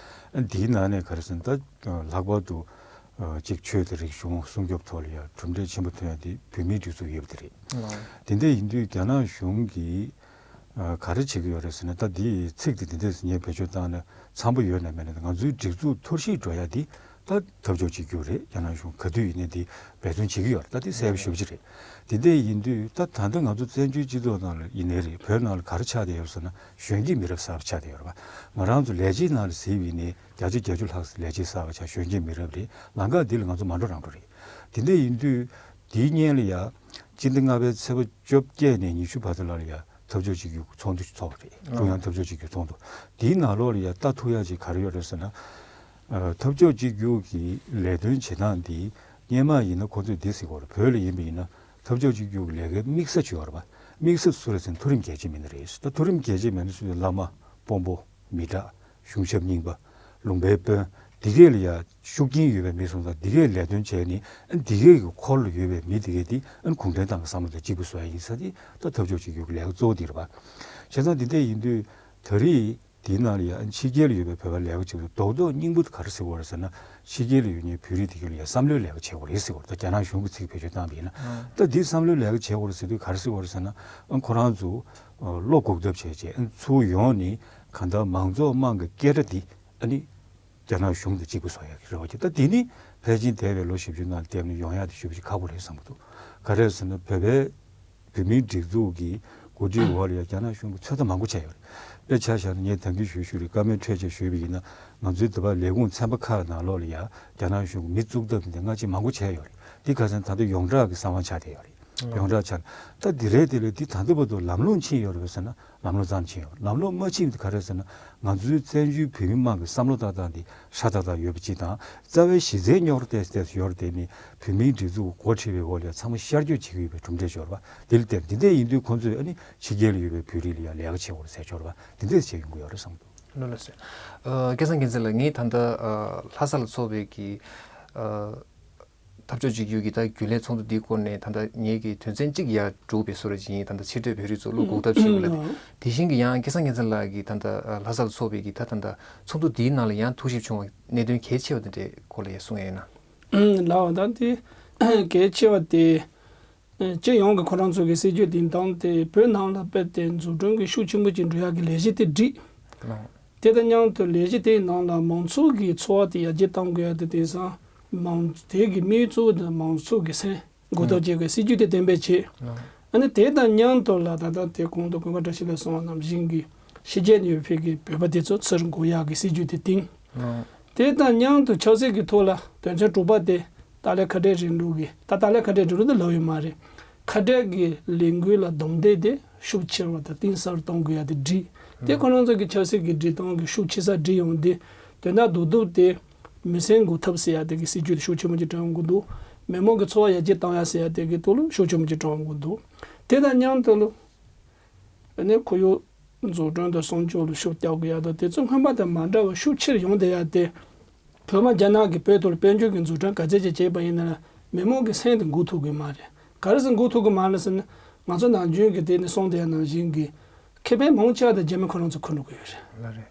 ཨ་འདིའི་ནང་ནས་ག་རེ་ཟེར་ན་ད་ལྷག་པར་དུ་ཨ་གཅིག་ཆོས་དང་རིག་གཞུང་སྲུང་སྐྱོབ་ཐོག་ལ་ཡ་གྲུབ་འབྲས་ཆེན་པོ་ཐོན་ཡ་དེ་བོད་མིའི་སྒྲིག་འཛུགས་ཡོད་པ་དེ་རེད། དེ་འདྲ་ཡིན་དུས་རྒྱ་ནག་གཞུང་གིས་ ཨ་ག་རེ་བྱེད་ཀྱི་ཡོད་རེད་ཟེར་ན། ད་འདི་ཚིག་འདི་འདི་འདྲས་ངས་བེད་སྤྱོད་བཏང་ན་འཚམ་པོ་ཡོད་ན་མེད་ན། ང་ཚོའི་སྒྲིག་འཛུགས་འཐོར་ཞིག་འགྲོ་ཡ་འདི་ད་འཐབ་ཕྱོགས་གཅིག་གྱུར་རེད། རྒྱ་ནག་གཞུང་ག་དུས་ཡིན་ནའི་འདི་འབད་བརྩོན་བྱེད་ཀྱི་ཡོད་རེད། ད་འདི་གསལ་པོ་ཞེ་པོ་ཅིག་རེད། འདི་འདྲས་ཡིན་དུས་ད་ད་ལྟ་ང་ཚོ་བཙན་བྱོལ་སྤྱི་ཚོགས་ནང་ལ་ཡིན་ནའི་རེད། བོད་ནང་ལ་ག་རེ་ཆགས་བསྡད་ཡོད་ཟེར་ན། གཞོན་སྐྱེས་མི་རབས་གསར་པ་ཆགས་བསྡད་ཡོད་རེད་པ། ང་རང་ཚོ་ལས་བྱེད་ནང་ལ་གཟིགས་པ་ཡིན་ནའི་བརྒྱ་ཆ་བརྒྱད་ཅུ་ལྷག་ཙམ་ལས་བྱེད་གསར་པ་ཆགས། གཞོན་སྐྱེས་མི་རབས་རེད། ལམ་ཁ་འདི་ལ་ང་ཚོ་མ་འགྲོ་རང་འགྲོ་རེད། དེ་འདྲ་ཡིན་དུས་དེའི་སྔོན་ལ་ཡ་སྤྱི་ཟླ་ལྔ་པའི་ཚེས་པ་བཅོ་བརྒྱད་ནས་ཉི་ཤུ་བར་དུ་ལ་ལ་ཡ་འཐབ་ཕྱོགས་གཅིག་གྱུར་ཚོགས་འདུ་ཚོགས་པ་རེད། ཀྲུང་དབྱང་འཐབ་ཕྱོགས་གཅིག་གྱུར་ཚོགས་འདུ། དེའི་ནང་ལོགས་ལ་ཡ་ལྟ་ཐུབ་ཡ་ཅིག་ག་རེ་ཡོད་རེད་ཟེར་ན། ཨ་འཐབ་ཕྱོགས་གཅིག་གྱུར་གྱི་ལས་དོན་བྱེད་སྟངས་འདི་སྔོན་མ་ཡིན་ན་ཁོ་ཚོས་འདི་ཟེར་གྱི་ཡོད་རེད། བོད་ལ་ཡིན་པ་ཡིན་ན་འཐབ་ཕྱོགས་གཅིག་གྱུར་གྱི་ལས་ཀའི་དམིགས་ས་ཅིག་ཡོད་རེད་པ། དམིགས་ས་སུ་རེད་ཟེར་ན་མཐོ་རིམ་རྒྱལ་གཅེས་མི་སྣ་རེད། ད་མཐོ་རིམ་རྒྱལ་གཅེས་མི་སྣ་སུ་རེད། བླ་མ། དཔོན་པོ། མི་དྲག་གཞུང་ཞབས་རྙིང་པ། ལུང་པའི་དཔོན། འདི་གས་ལ་ཡ་ཤུགས་རྐྱེན་ཡོད་པའི་མི་སོང་ཙང་། འདི་གས་ལས་དོན་བྱས་ནས་ཨ་འདི་གས་ཀྱི་འཁོར་ལ་ཡོད་པའི་མི་འདི་གས་དེ་ཨ་གུང་ཁྲན་ཏང་གི་བསམ་བློ་དང་གཅིག་པུ་བཟོ་ཡ་ཡིན་ས་དེ་ད་འཐབ་ཕྱོགས་གཅིག་གྱུར་གྱི་ལས་ཀ་གཙོ་བོ་འདི་རེད་པ། བྱས་ཙང་འདི་འདྲ་ཡིན་དུས་ད་རེས་འདིའི་ནང་ལ་ཡ་ཕྱི་རྒྱལ་ལ་ཡོད་པའི་བོད་པ་ལས་ཀ་བྱེད་པ་རྡོག་རྡོག་སྙིང་པོ་དེ་ག་རེ་ཟེར་དགོས་རེད་ཟེར་ན། ཕྱི་རྒྱལ་ལ་ཡོད་མཁན་བོད་རིགས་དེ་གས་ལ་ཡ་བསམ་བློའི་ལས་ཀ་བྱེད་དགོས་རེད་ཟེར་དགོས་རེད། ད་རྒྱ་ནག་གཞུང་གི་ཚིག་བེད་སྤྱོད་བཏང་བ་ཡིན་ན། ད་འདི་བསམ་བློའི་ལས་ཀ་བྱེད་དགོས་རེད་ཟེར་དུས་ག་རེ་ཟེར་དགོས་རེད་ཟེར་ན། ཨ་ཁོ་རང་ཚོ་བློ་འགུག་ཐབས་བྱས་བྱས། ཨ་ཚུར་ཡོང་ནས་གང་ལྟར་མང་ཚོགས་དམངས་ཀྱི་སྐད་སྒྲ་འདི་ཨ་ནི་རྒྱ་ནག་གཞུང་དང་གཅིག་པུ་བཟོ་ཡག་གི་རེ་བ་བྱེད། ད་འདི་ནི་ཕལ་ཆེར་འདས་པའི་ལོ་བཞི་བཅུ་ནང་བལྟས་ན་ཡོང་ཡག་དེ་ཞེ་པོ་ཅིག་ཁག་པོ་རེད་བསམ་གྱི་འདུག་ག་རེ་ཟེར་ན་བོད་པའི་བོད་མིའི་སྒྲིག་འཛུགས་ཀྱི་འགོ་ཁྲིད་འོག་ལ་ཡང་རྒྱ་ནག་གཞུང་གིས་ཚོད་ལྟ་མང་པོ་བྱས་ཡོད་རེད། དཔེ་ཆ་བཞག་ན་ངས་ད་གིན་ཞུས་ཞུས་རེད། བཀའ་མོལ་འཕྲོད་ཆེད་ཞུས་པ་ཡིན་ན། ང་ཚོའི་འདི་པར་ལས་ཁུངས་ཚན་པ་ཁག་ནང་ལོགས་ལ་ཡང་རྒྱ་ནག་གཞུང་གིས་མི་བཙུགས་ཐབས་དེ་འདྲ་སྔ་ཕྱི་མང་པོ་བྱས་ཡོད་རེད། འདི་ཁ་སང་ད་ལྟ་ཡོངས་གྲགས་ཀྱི་གསང་བ་ཆགས་བསྡད་ཡོད་རེད། ཡོངས་གྲགས་ཆགས། ད་འདི་རེད། དེ་ལས་འདི་ད་ལྟ་བར་དུ་ལམ་ལྷོང་ཕྱིན་ཡོད་རེད་ཟེར་ན་ལམ་ལྷོང་ཙམ་ཕྱིན་ཡོད། ལམ་ལྷོང་མ་ཕྱིན་པ་དེ་ག་རེ་ཟེར་ན། ང་ཚོའི་བཙན་བྱོལ་བོད་མི་དམངས་ཀྱི་བསམ་བློ་བཏང་སྟངས་འདི་སྲ་ཐག་ཐག་ཡོད་པ་གཅིག་དང་། རྩ་བའི་གཞི་རྩའི་རྙོག་དྲ་ཏོག་ཙམ་ཡོད་རེད། དེ་ནི་བོད་མིའི་སྒྲིག་འཛུགས་འགོ་ཁྲིད་པའི་འོག་ལ་ཚང་མ་ཤར་བསྐྱོད་བྱེད་ཀྱི་ཡོད་པའི་གྲུབ་འབྲས་ཤིག་ཡོད་རེད་པ། དེ་ལ་བརྟེན་འདི་འདྲ་ཡིན་དུས་ཁོང་ཚོས་ཨ་ནི་ཕྱི་རྒྱལ་ལ་ཡོད་པའི་བོད་རིགས་ལ་ཡང་ལས་ཀ་བྱེད་དགོས་རེད་ཟེར་ཤོར་བ་འདི་འདྲ་བྱེད་ཡོང་གི་ཡོད་རེད་བསམ་འདུག་ལགས་ལགས་སོ། ཨ་སྐལ་བཟང་རྒྱལ་མཚན་ལགས། ངས་ད་ལྟ་ཨ་ལྷ་ས་ལ་ཚོགས་པའི་གི་ཨ་འཐབ་ཕྱོགས་གཅིག་གྱུར་གྱི་ད་རྒྱུན་ལས་ཚོགས་འདུ་འདིའི་སྐོར་ནས་ད་ལྟ་ངེད་ཀྱི་དོན་ཚན་གཅིག་ཡར་འགྲོ་བའི་བཟོ་འདྲ་ཅིག་ཡིན། ད་ལྟ་ཕྱིར་སྡོད་བོད་རིགས་ཚོ་བློ་འགུག་ཐབས་བྱེད་དགོས་ལབ། དེ་བཞིན་གྱི་ཡང་སྐལ་བཟང་རྒྱལ་མཚན་ལགས་ཀྱིས་ད་ལྟ་ལྷ་སར་ཚོགས་པའི་གི་ད་ད་ལྟ་ཚོགས་འདུ་འདིའི་ནང་ལ་ཡང་ཐུགས་ཞིབ་བྱུང་བ་གནད་དོན་གལ་ཆེ་བ་དེ་འདྲའི་སྐོར་ལ་ཡང་གསུང་ཡ་ཡིན་ན། ལགས། ད་དེ་གལ་ཆེ་བ་དེ། སྤྱི་ཡོངས་ཀྱི་ཁོ་རང་ཚོ་གི་སྲིད་ཇུས་འདིའི་སྟེང་དེ་བོད་ནང་ལ་དཔེ་དེ་འཛུགས་སྐྲུན་གྱི་ཤུགས་ཆེན་པོ་ཅིག་འགྲོ་ཡག་གི་ལས་གཞི་དེ་བསྒྲིགས། ལགས། དེ་དང་མཉམ་དུ་ལས་གཞི་དེའི་ནང་ལ་མང་ཚོགས་ཀྱི་འཚོ་བ་དེ་ཡར་རྒྱས་གཏང་དགོས་ཡ་དེ་དེང་སང་མང་དེ་གི་དམིགས་ཡུལ་གཙོ་བོ་དེ་མང་ཚོགས་ཀྱི་སེམས་མགུ་འཐོམ་བྱེད་དགོས་སྲིད་ཇུས་དེ་གཏན་འབེབས་བྱས། ལགས། ཨ་ནི་དེ་དང་མཉམ་དུ་ལ་ད་ལྟ་དེ་གོང་དུ་ཀུན་དགའ་བཀྲ་ཤིས་ལགས་གསུངས་པ་ནང་བཞིན་གྱི་ཕྱི་རྒྱལ་ནས་ཡོད་པའི་གི་བོད་པ་དེ་ཚོ་ཚུར་འགུག་ཡག་གི་སྲིད་ཇུས་དེ་བཏིང་། ལགས། དེ་དང་མཉམ་དུ་ཆབ་སྲིད་ཀྱི་ཐོག་ལ་དོན་ཚན་དྲུག་པ་དེ་ཏཱ་ལའི་ཁ་བྲལ་རིང་ལུགས་ཀྱི་ད་ཏཱ་ལའི་ཁ་བྲལ་རིང་ལུགས་དེ་ལབ་ཡོད་མ་རེད། ཁ་བྲལ་གྱི་ལས་འགུལ་ལ་རྡུང་རྡེག་དེ་ཤུགས་ཆེ་བ་དང་གཏིང་ཟབ་གཏོང་དགོས་ཡ་དེ་བསྒྲིགས། དེ་ཁོ་རང་ཚོ་གི་ཆབ་སྲིད་ཀྱི་སྒྲིག་སྟངས་ཀྱི་ཤུགས་ཆེ་ས་བསྒྲིགས་ཡོང་དེ་དོན་དག་རྡོག་རྡོག་དེ་མི་སེམས་འགུག་ཐབས་ཟེར་ཡ་དེ་གི་སྲིད་ཇུས་དེ་ཤུགས་ཆེན་པོ་ཅིག་དྲངས་ཡོང་གི་འདུག་མི་མང་གི་འཚོ་བ་ཡར་རྒྱས་གཏང་ཡ་ཟེར་ཡ་དེ་གི་ཐོག་ལ་ཤུགས་ཆེན་པོ་ཅིག་དྲངས་ཡོང་གི་འདུག་དེ་དང་མཉམ་དུ་ལ། ཨ་ནི་ཁོར་ཡུག་འཛུགས་སྐྲུན་དང་སྲུང་སྐྱོབ་ལ་ཤུགས་རྒྱག་དགོས་ཡ་དང་དེ་ཚོ་སྔོན་མ་དང་མ་འདྲ་བ་ཤུགས་ཆེར་ཡོང་བསྡད་ཡ་དེ། བོད་མ་རྒྱ་ནག་གིས་བོད་ཐོག་ལ་དཔལ་འབྱོར་གྱི་འཛུགས་སྐྲུན་ག་ཚད་ཅིག་བྱས་པ་ཡིན་ན་ལ་མི་མང་གི་སེམས་དེ་འགུག་ཐུབ་ཀྱི་མ་རེད། ག་རེ་ཟེར་འགུག་ཐུབ་ཀྱི་མ་རེད་ཟེར་ན། ང་ཚོ་ནམ་རྒྱུན་གྱི་དེ་ནས་གསུངས་བསྡད་ཡ་ནང་བཞིན་གྱི་ཁེ་ཕན་མང་ཆེ་བ་དེ་རྒྱ་མི་ཁོ་རང་ཚོ་ཁུར་འགྲོ་གི་ཡོད་རེད། ལགས་རེད།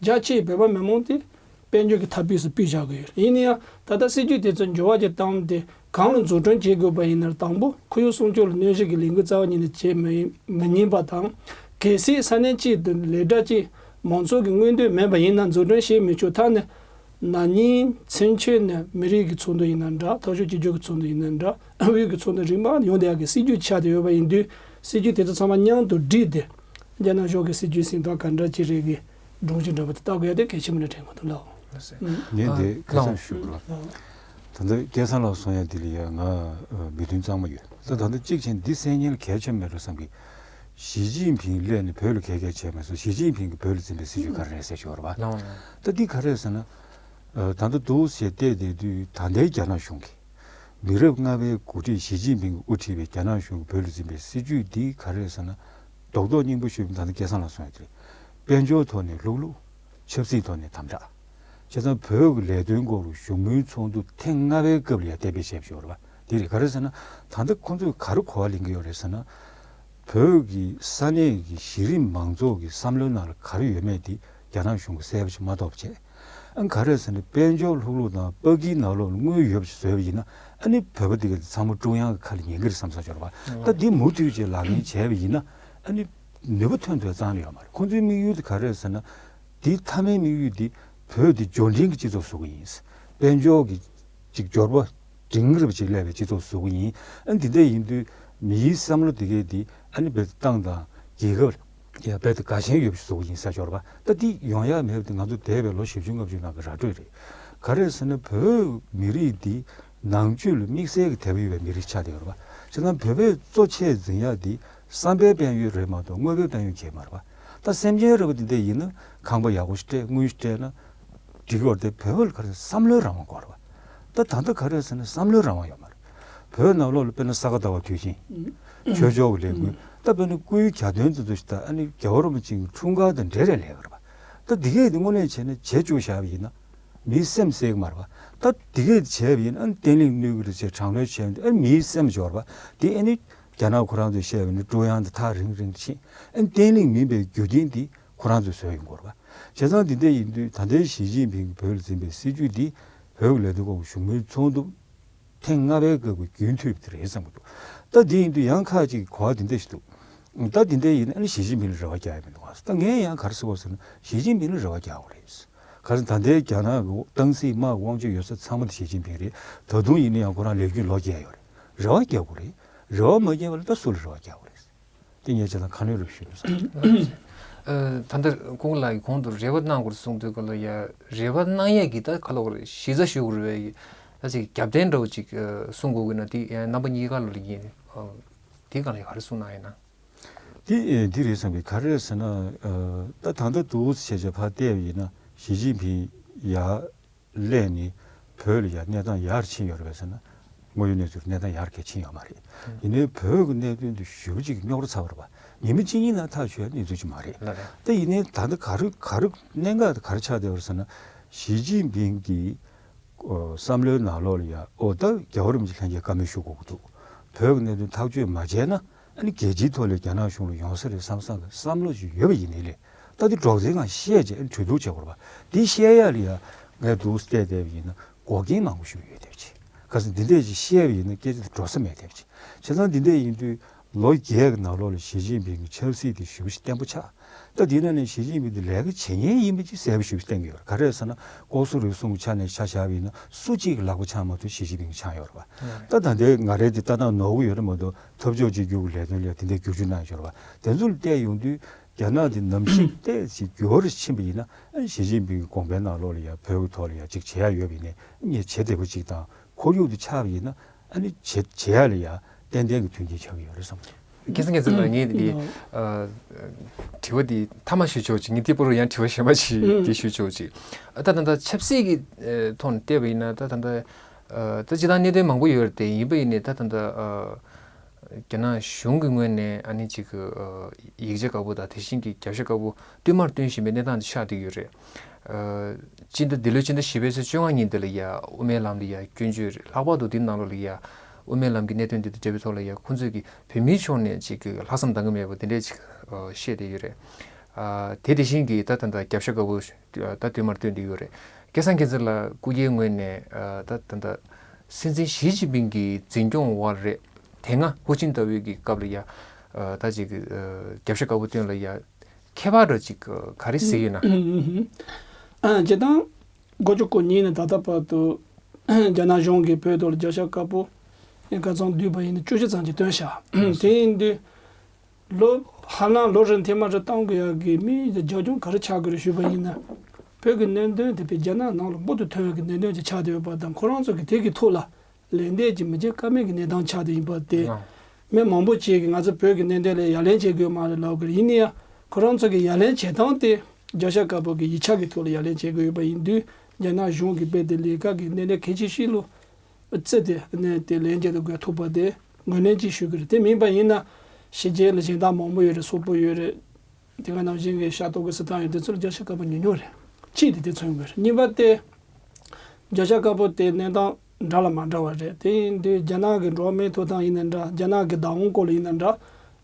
རྒྱ་ཆེའི་བོད་པ་མི་མང་དེ་དཔལ་འབྱོར་གྱི་ཐ་སྤུས་སུ་སྤུས་བཞག་གི་ཡོད་རེད། ཡིན་ན་ཡང་ད་ལྟ་སྲིད་ཇུས་དེ་ཚོ་འགྱུར་བ་ཅིག་བཏང་སྟེ་གང་ལ་འཛུགས་སྐྲུན་བྱེད་དགོས་པ་ཡིན་ན་དང་པོ་ཁོར་ཡུག་སྲུང་སྐྱོབ་ལ་གནོད་གཞི་གི་ལས་འགུལ་རྩ་བ་ཉིད་ནས་བྱེད་མི་མི་ཉན་པ་དང་། གལ་སྲིད་ས་གནས་གཅིག་ཏུ་ལས་གྲྭ་གཅིག་མང་ཚོགས་ཀྱི་མངོན་འདོད་མེད་པ་ཡིན་ན་འཛུགས་སྐྲུན་བྱེད་མི་ཆོག་ཐ་ན་ན་ནིང་བཙན་བྱོལ་ནས་མི་རིགས་ཀྱི་ཚོགས་འདུ་ཡིན་ན་འདྲ། འཐབ་ཕྱོགས་གཅིག་གྱུར་གྱི་ཚོགས་འདུ་ཡིན་ན་འདྲ། དབུས་ཀྱི་ཚོགས་འདུ་རིམ་པ་ཡོང་བསྡད་ཡག་གི་སྲིད་ཇུས་ཆགས་བསྡད་ཡོད་པ་ཡིན་དུས་སྲིད་ཇུས་དེ་ཚོ་ཚང་མ་མཉམ་དུ་བསྒྲིགས་ཏེ། རྒྱ་ནག་གཞུང་གི་སྲིད་ཇུས་ཟིན་ཐོ་ག་འདྲ་ཅིག་རེད་གི་སྒྲོམ་གཞི་འདྲ་པོ་དེ་ལྟ་དགོས་ཡ་དེ་གལ་ཆེན་པོ་ནས་དྲན་དགོས་འདུག་ལགས། ལགས་སོ། ངས་འདི་ཁ་སང་ཞུ་དགོས་ལ། ད་ལྟ་སྐལ་བཟང་ལགས་གསུང་ཡ་འདི་ལ་ཡ་ང་མོས་མཐུན་གཙང་མ་ཡོད། ད་ད་ལྟ་གཅིག་བྱས་ན་འདི་གསན་མཁན་ལ་གལ་ཆེན་མེད་འགྲོ་བསམ་གི། ཞི་ཅིན་ཕིང་སླེབས་ནས་བོད་ལ་ག་གེ་བྱས་མ་སོང་། ཞི་ཅིན་ཕིང་གིས་བོད་ལ་འཛིན་པའི་སྲིད་ཇུས་ག་རེ་རེད་ཟེར་ཞུ་བ་རེད་པ། ལགས་འོང་། ད་འདི་ག་རེ་རེད་ཟེར་ན། ད་ལྟ་འདུག་ཟེར་བལྟས་བསྡད་དུས་ད་ལྟའི་རྒྱ་ནག་གཞུང་གིས། མི་རབས་ལྔ་པའི་འགོ་ཁྲིད་ཞི་ཅིན་ཕིང་གིས་དབུ་ཁྲིད་པའི་རྒྱ་ནག་གཞུང་གིས་བོད་ལ་འཛིན་པའི་སྲིད་ཇུས་འདི་ག་རེ་རེད་ཟེར་ན། རྡོག་རྡོག་སྙིང་པོ་ཞུས་པ་ད་ལྟ་སྐལ་བཟང་ལགས་གསུངས་ཡ་དེ་རེད། དཔལ་འབྱོར་ཐོག་ནས་ལྷུག་ལྷུག་ཆབ་སྲིད་ཐོག་ནས་དམ་དྲག་བྱས་ཙང་བོད་ཀྱི་ལས་དོན་སྐོར་ལ་བཞུགས་མོལ་ཚོགས་འདུ་ཐེངས་ལྔ་པའི་སྐབས་ལ་ཡ་གཏན་འབེབས་བྱས་པ་ཞིག་ཡོད་རེད་པ། དེ་རེད། ག་རེ་ཟེར་ན། ད་ལྟ་ཁོང་ཚོས་ག་རེ་གོ་བ་ལེན་གྱི་ཡོད་རེད་ཟེར་ན། བོད་ཀྱི་ས་གནས་ཀྱི་གཞི་རིམ་མང་ཚོགས་ཀྱི་བསམ་བློའི་ནང་ལ་ག་རེ་ཡོད་མེད་དེ་རྒྱ་ནག་གཞུང་གིས་གསལ་པོ་ཞིག་མ་རྟོགས་པ་བྱས། ཨ་ག་རེ་ཟེར་ན་དཔལ་འབྱོར་ལྷུག་ལྷུག་དང་ཕ་གིའི་ནང་ལོགས་ལ་དངུལ་ཡོད་པ་ཞིག་བཟོས་པ་ཡིན་ན་ཨ་ནི་བོད་པ་དེ་ག་ཚང་མ་ཀྲུང་དབྱང་གི་ཁ་ལ་ཉན་གི་རེད་བསམ་བསམ་ཞིག་ཡོད་རེད་པ། ད་འདི་མུ་མཐུད་ཅིག་ལག་ལེན་བྱས་པ་ཡིན་ན་ཨ་ནི་ ནུས་པ་ཐོན་ཐོན་རྩ་ནས་ཡོད་མ་རེད། ཁོང་ཚོའི་དམིགས་ཡུལ་དེ་ག་རེ་རེད་ཟེར་ན། དེའི་མཐའ་མའི་དམིགས་ཡུལ་དེ་བོད་དེ་འབྱོར་འབྲིང་གི་སྤྱི་ཚོགས་བཟོ་གི་ཡིན། དཔལ་འབྱོར་གྱི་ཅིག་འབྱོར་པ་འབྲིང་རིམ་ཅིག་སླེབས་པའི་སྤྱི་ཚོགས་བཟོ་གི་ཡིན། ཨ་ནི་དེ་འདྲ་ཡིན་དུས་མིའི་བསམ་བློ་དེ་གས་དེ་ཨ་ནི་རྦད་དེ་ཏང་དང་རྒྱལ་ཁབ་ཡ་རྦད་དེ་དགའ་ཞེན་ཡོད་པ་ཞིག་བཟོ་གི་ཡིན་ས་འབྱོར་པ། ད་དེ་ཡོང་ཡ་མེད་པ་དེ་ང་ཚོ་འདས་པའི་ལོ་བཞི་བཅུ་ལྔ་བཅུ་ནང་གི་ར་སྤྲོད་རེད། ག་རེ་ཟེར་ན་བོད་མི་རིགས་འདི་ནང་ཆོས་ལ་དམིགས་བསལ་གྱི་དད་པ་ཡོད་པའི་མི་རིགས་ཆགས་བསྡད་ཡོད་རེད་པ། བྱས་ཙང་བོད་པའི་གཙོ་ཆེ་འཛིན་ཡ་འདི་བསམ་པའི་དཔལ་ཡོན་རེད་མ་གཏོགས་དངོས་པོའི་དཔལ་ཡོན་གང་ཡང་མ་རེད་པ། ད་སེམས་ཅན་རེད་པ་འདི་འདྲ་ཡིན་ན་ཁང་པ་ཡག་པོ་ཞིག་སྤྲད་དངུལ་ཞིག་སྤྲད་ན་འགྲིག་གི་ཡོད་རེད་དེ། བོད་པ་ལ་ག་རེ་བསམ་བློའི་རང་དབང་དགོས་རེད་པ། ད་ད་ལྟ་ག་རེ་ཟེར་ན་བསམ་བློའི་རང་དབང་ཡོད་མ་རེད། བོད་ནང་ལོགས་ལ་དཔེར་ན་ས་ག་ཟླ་བ་དུས་ཆེན། ཆོས་ཕྱོགས་ཀྱི་ལས་འགུལ། ད་དཔེར་ན་སྐུའི་གྱ་སྟོན་དེ་ཚོ་ཞིག་ད་ཨ་ནི་རྒྱལ་བ་རིན་པོ་ཆེའི་འཁྲུངས་སྐར་དང་འབྲེལ་རེ་ལས་པ་རེད་པ། ད་འདི་གས་དེ་དངོས་གནས་བྱས་ན་བྱེད་བཅུག་བཞག་པ་ཡིན་ན་མིའི་སེམས་གསལ་གི་མ་རེད་པ། ད་འདི་གས་དེ་བྱས་པ་ཡིན་ན་ཨ་ནི་བརྟན་ལྷིང་གནོད་གི་རེད་ཅེས་དྲག་གནོན་བྱས་པ་འདི་ཨ་ནི་མིའི་སེམས་འབྱོར་པ་དེ་ཨ་ནི་རྒྱ་ནག་ཁོ་རང་ཚོས་བཤད་པ་ནི་ཀྲུང་དབྱང་དེ་ཐག་རིང་རིང་ཕྱིན། ཨ་ནི་བརྟན་ལྷིང་མིན་པའི་རྒྱུ་རྐྱེན་དེ་ཁོ་རང་ཚོས་བཟོས་ཡོང་གི་རེད་པ། བྱས་ཙང་འདི་འདྲ་ཡིན་དུས་ད་ལྟའི་ཞི་ཅིན་ཕིང་གིས་བོད་ལ་འཛིན་པའི་སྲིད་བྱུས་འདི་བོད་ཀྱི་ལས་དོན་སྐོར་གྱི་བཞུགས་མོལ་ཚོགས་འདུ་ཐེངས་ལྔ་པའི་སྐབས་ཀྱི་རྒྱུན་མཐུད་པ་དེ་རེད་བསམ་གྱི་འདུག་ད་འདི་ཡིན་དུས་ཡང་ཁ་ཅིག་གིས་གོ་བ་འདི་འདྲ་ཞིག་འདུག་ད་འདི་འདྲ་ཡིན་ན་ཨ་ནི་ཞི་ཅིན་ཕིང་ལ་རེ་བ་རྒྱག་ཡ་མི་འདུག་ག་ད་ངས་ཡང་ག་རེ་ཟེར་དགོས་ཟེར་ན་ཞི་ཅིན་ཕིང་ལ་རེ་བ་རྒྱག་དགོས་རེད། ག་རེ་ད་ལྟའི་རྒྱ་ནག་གི་ཏང་སྲིད་དམག་དབང་ཆ་ཡོད་ས་ཚང་མ་དེ་ཞི་ཅིན་ཕིང་རེད། ད་དུང་ཡིན་ན་ཡང་ཁོ་རང་ལས་རྒྱུན་ལོ་བརྒྱད་ཡོད་རེད། རེ་བ་རྒྱག་དགོས་རེད། རེ་བ་མ་རྒྱག་པ་ལ་ད་སུ་ལ་རེ་བ་རྒྱག་དགོས་རེད། དེ་ངས་བྱས་ཙང་ཁ་སྣོན་རེ་ཞུས་ཡོད་ས་རེད། ཨ། ད་ལྟ་སྐུ་ངོ་ལགས་ཀྱིས་གོང་དུ་རེ་བ་གནང་དགོས་གསུངས་དུས་སྐབས་ལ་ཡ་རེ་བ་གནང་ཡས་ཀྱི་ད་ག་ལབ་དགོས་རེད། གཞི་རྩ་ཞུ་དགོས་རེད་པས། ད་ཅིག་རྒྱབ་རྟེན་འདྲ་བོ་ཅིག་ཨ་གསུང་དགོས་ཀྱི་ན་དེ་ཡང་རྣམ་པ་གཉིས་ཀ་ལ་ཡིན། ཨ། དེ་ག་ལ་ཡ་ག་རེ་གསུང་གནང་ཡིན་ན། དེ་ཨེ་འདི་རེད་བསམ་གི། ག་རེ་རེད་ཟེར་ན། ཨ། ད་ད་ལྟ་འདུག་བྱས་བྱས་ཕར་བལྟས་པ་ཡིན་ན་ཞི་ཅིན་ཕིང་ཡར་སླེབས་ནས་བོད་ལ་ཡ་གནས་སྟངས་ཡར་ཕྱིན་ཡོད་རེད་པས་ཟེར་ན། དངོས་ཡོད་གནས་ཚུལ་གནས་སྟངས་ཡར་ག་ཕྱིན་ཡོད་མ་རེད། ཡིན་ནའི་བོད་ཀྱི་གནད་དོན་དེ་ཞེ་པོ་ཅིག་རྙོག་དྲ་ཚ་བ་རེད་པ། ཉི་མ་གཅིག་གཉིས་ནང་ཐག་ཆོད་ཡ་གནས་ཚུལ་ཅིག་མ་རེད། ལགས་རེད། ད་ཡིན་ནའི་ད་ལྟ་ག་རེ་ག་རེ་གནད་འགག་དེ་ག་རེ་ཆགས་བསྡད་པ་རེད་ཟེར་ན། ཞི་ཅིན་ཕིང་གིས་ཨོ་བསམ་བློའི་ནང་ལོགས་ལ་ཡ་ཨོ་ད་རྒྱལ་བ་རིན་པོ་ཆེ་ལྷན་རྒྱས་བཀའ་མོལ་ཞུ་དགོས་ཀྱི་འདུག་བོད་ཀྱི་གནད་དོན་ཐག་གཅོད་མ་བྱས་ན། ཨ་ནི་རྒྱལ་སྤྱིའི་ཐོག་ལ་རྒྱ་ནག་གཞུང་ལ་ཡོང་ས་རེད་བསམ་བསམ་གྱི་བསམ་བློ་ཞིག་ཡོད་པ་ཡིན་ནའི་ལས། ད་དེ་སྒྲོག་ཙེའི་སྒང་བཤད་བྱས་གྲོས་བསྡུར་བྱེད་དགོས་རེད་པ། དེ་བཤད་ཡ་ལ་ཡ་ངས་འདུག་བལྟས་བསྡད་པ་ཡིན་ན་འགོག་རྐྱེན་མང་པོ་ཞིག་ཡོད་བསྡད་པ་བྱས། ག་ཚོད་འདི་འདྲས་ཅིག་བཤད་པ་ཡིན་ན་སྐད་ཆ་དེ་འགྲོ་ས་མེད་བསྡད་པ་བྱས། བྱས་ཙང་འདི་འདྲས་ཡིན་དུས་ལོ་བརྒྱད་ཀྱི་ནང་ལོགས་ལ་ཞི་ཅིན་ཕིང་གི་ཆབ་སྲིད་དེ་ཞེ་པོ་ཞིག་བརྟན་པོ་ཆགས། ད་དེའི་ནང་ནས་ཞི་ཅིན་ཕིང་དེ་ལས་ཀ་བྱེད་མཁན་ཡིན་པ་ཅིག་གསལ་པོ་ཞེ་པོ་བསྟན་གྱི་ཡོད་རེད། ག་རེ་ཟེར་ན་ལྐོག་ཟ་རུལ་སུངས་ཀྱི་ཆ་ནས་ཆ་བཞག་པ་ཡིན་ན་སུ་གཅིག་གི་ལག་པ་འཆང་མ་གཏོགས་ཞི་ཅིན་ཕིང་གིས་འཆང་ཡོད་རེད་པ། ད་ད་ལྟའི་ང་རའི་དེ་ལྟ་སྟངས་ནོར་གྱི་ཡོད་རེད་མ་གཏོགས་འཐབ་ཕྱོགས་གཅིག་གྱུར་གྱི་ལས་དོན་ལ་དེ་འདྲའི་བསྒྱུར་བཅོས་གནང་ཡོད་རེད་པ། དེ་ཚོ་ལ་བལྟས་ཡོང་དུས་རྒྱ་ནག་དེ་ནམ་ཞིག་ཏོག་ཙམ་འགྱུར་བ་ཕྱིན་པ་ཡིན་ན། ཨ་ནི་ཞི་ཅིན་ཕིང་གི་དགོངས་པའི་ནང་ལོགས་ལ་ཡ་བོད་ཀྱི་ཐོག་ལ་ཡ་གཅིག་བྱེད་ཡ་ཡོད་པ་ཡིན་ནའི་ངས་བྱེད་བདེ་པོ་གཅིག་དང་ཁོར་ཡུག་དེ་ཆགས་པ་ཡིན་ན། ཨ་ནི་བྱེད་བྱེད་ཡ་ལ་ཡ་ཏན་ཏན་གྱི་མཐུན་རྐྱེན་ཆགས་ཀྱི་ཡོད་རེད་བསམ་གྱི་འདུག་སྐལ་བཟང་མཁྱེན་བརྩེ་ལགས། ངས་འདི་ཨ་དྲི་བ་འདི་མཐའ་མ་ཞུ་ཆོག་ཅིག་ངས་དེ་པར་ཡང་དྲི་བ་གཞན་པ་ཞིག་འདི་ཞུ་ཆོག་ཅིག་ཨ་ད་ད་ད་ཆབ་སྲིད་ཀྱི་ཨ་ཐོག་ནས་བལྟས་པ་ཡིན་ན། ད་ད་ད་ཨ་ད་སྤྱིར་བཏང་གནད་དོན་མང་པོ་ཡོད་རེད་དེ། ཡིན་པ་ཡིན་ནའི་ད་ད་ད་ཨ་རྒྱ་ནག་གཞུང་གི་ངོས་ནས་ཨ་ནི་ཅིག་ཨ་ཡིག་ཆ་དཀར་པོ་དང་དེ་བཞིན་གྱི་རྒྱབ་ཤ་དཀར་པོ་བསྟུད་མར་བསྟུན་བཞིན་པའི་གནས་སྟངས་འདི་ཆགས་བསྡད་ཡོད་རེད། ཨ་སྤྱི་ཟླ་འདི་ལོའི་སྤྱི་ཟླ་བཞི་པའི་ཚེས་བཅོ་ལྔ་ཉིན་འདི་ལ་ཡ་དབུ་མའི་ལམ་ལ་ཡ་སྐྱོན་བརྗོད་རེད། ལྷག་པར་དུ་འདི་ནང་ལོགས་ལ་ཡ་དབུ་མའི་ལམ་གྱི་གནད་དོན་འདི་དང་འབྲེལ་བའི་ཐོག་ལ་ཡ་ཁོང་ཚོས་ཀྱི་བོད་མིའི་ཕྱོགས་ནས་ཅིག་གི་ལྷག་བསམ་གཏང་གི་མེད་པ་དེ་འདྲས་ཅིག་ཨ་བཤད་བསྡད་ཡོད་རེད། ཨ་དེ་དེ་བཞིན་གྱི་ད་ད་ད་རྒྱབ་ཤ་དཀར་པོ་ད་བསྟུད་མར་བསྟུན་བསྡད་ཡོད་རེད། སྐལ་བཟང་མཁྱེན་བརྩེ་ལགས་སྐུ་སྒེར་ངོས་ནས་ཨ་ད་ད་ད་སྲིད་འཛིན་ཞི་ཅིན་ཕིང་གི་འཛིན་སྐྱོང་འོག་རེད། དེ་སྔ་ཧུའུ་ཅིན་ལྟ་བུའི་གི་སྐབས་ལ་ཡ་ཨ་ད་ཅིག་གི་ཨ་རྒྱབ་ཤ་དཀར་པོ་བསྟུན་ལ་ཡ་ཁྱད་པར་འདྲ་ཅིག་ག་རེ་གཟིགས་ཡོད་ན། ཨ་སྤྱིར་བཏང་དགུ་བཅུ་གོ་གཉིས་ནས་ད་ལྟ་བར་དུ་རྒྱ་ནག་གཞུང་གིས་བོད་ཐོག་ལ་རྒྱབ་ཤ་དཀར་པོ་ཁ་སང་བསྡུས་པ་ཡིན་ན་བཅུ་བཞི་ཙམ་ཅིག་བཏོན་ཤག་དེ་ཡིན་དུས་ལོ་ཧ་ལམ་ལོ་རེ་ཐེངས་མ་རེ་གཏོང་དགོས་ཡག་གི་དམིགས་ཡུལ་དེ་རྒྱབ་ལྗོངས་ག་རེ་ཆགས་དགོས་རེད་ཞུས་པ་ཡིན་ན། བོད་ཀྱི་གནད་དོན་དེ་བས་རྒྱ་ནག་ནང་ལ་འབུར་དུ་ཐོན་ཡག་གི་གནད་དོན་ཅིག་ཆགས་བསྡད་ཡོད་པ་དང་། ཁོ་རང་ཚོ་གིས་དེ་གི་ཐོག་ལ་ལན་འདེབས་ཀྱི་མི་བྱེད་ཀ་མེད་ཀྱི་གནས་སྟངས་ཆགས་བསྡད་ཡིན་པ་དེ། ཨང་། མི་མང་པོ་ཅིག་གིས་ང་ཚོ་བོད་ཀྱི་གནད་དོན་ལ་ཡ་ལན་བྱེད་དགོས་མ་རེད་ལབ་ཀྱི་རེད། ཡིན་ན་ཡང་ཁོ་རང་ཚོ་གི་ཡ་ལན་བྱེད་སྟངས་དེ་རྒྱབ་ཤ་དཀར་པོ་གི་ཡིག་ཆ་གི་ཐོག་ལ་ཡ་ལན་བྱེད་དགོས་ཡོད་པ་ཡིན་དུས། རྒྱ་ནག་གཞུང་གིས་རྦད་དེ་ལས་ཀ་གི་གནད་དོན་གལ་ཆེ་ཤོས་ལ་བརྩིས་ཏེ་གནས་དེ་ལན་འདེབས་དགོས་ཐུག་པ་དེ་ངོས་ལེན་ཅིག་ཞུ་གི་རེད། དེ་མིན་པ་ཡིན་ན་ཕྱི་རྒྱལ་ལ་གཞན་དག་མང་པོ་ཡོད་རེད། སོག་པོ་ཡོད་རེད། དེ་ག་ནང་བཞིན་གྱི་ཤར་ཏོག་གི་སི་ཐན་ཡོད། དེ་ཚོ་ལ་རྒྱབ་ཤ་དཀར་པོ་ཉུང་ཉུང་རེད། གཅིག་དེ་དེ་མཚོན་དགོས་རེད། གཉིས་པ་དེ་རྒྱབ་ཤ་དཀར་པོ་དེ་གནས་སྟངས་འདྲ་ལ་མ་འདྲ་བ་རེད། དེ་ཡིན་དུས་རྒྱ་ནག་གི་འགྲོ་བ་མིའི་ཐོབ་ཐང་ཡིན་ན་འདྲ། རྒྱ་ནག་གི་བདག་དབང་སྐོར་ལ་ཡིན་ན་འདྲ།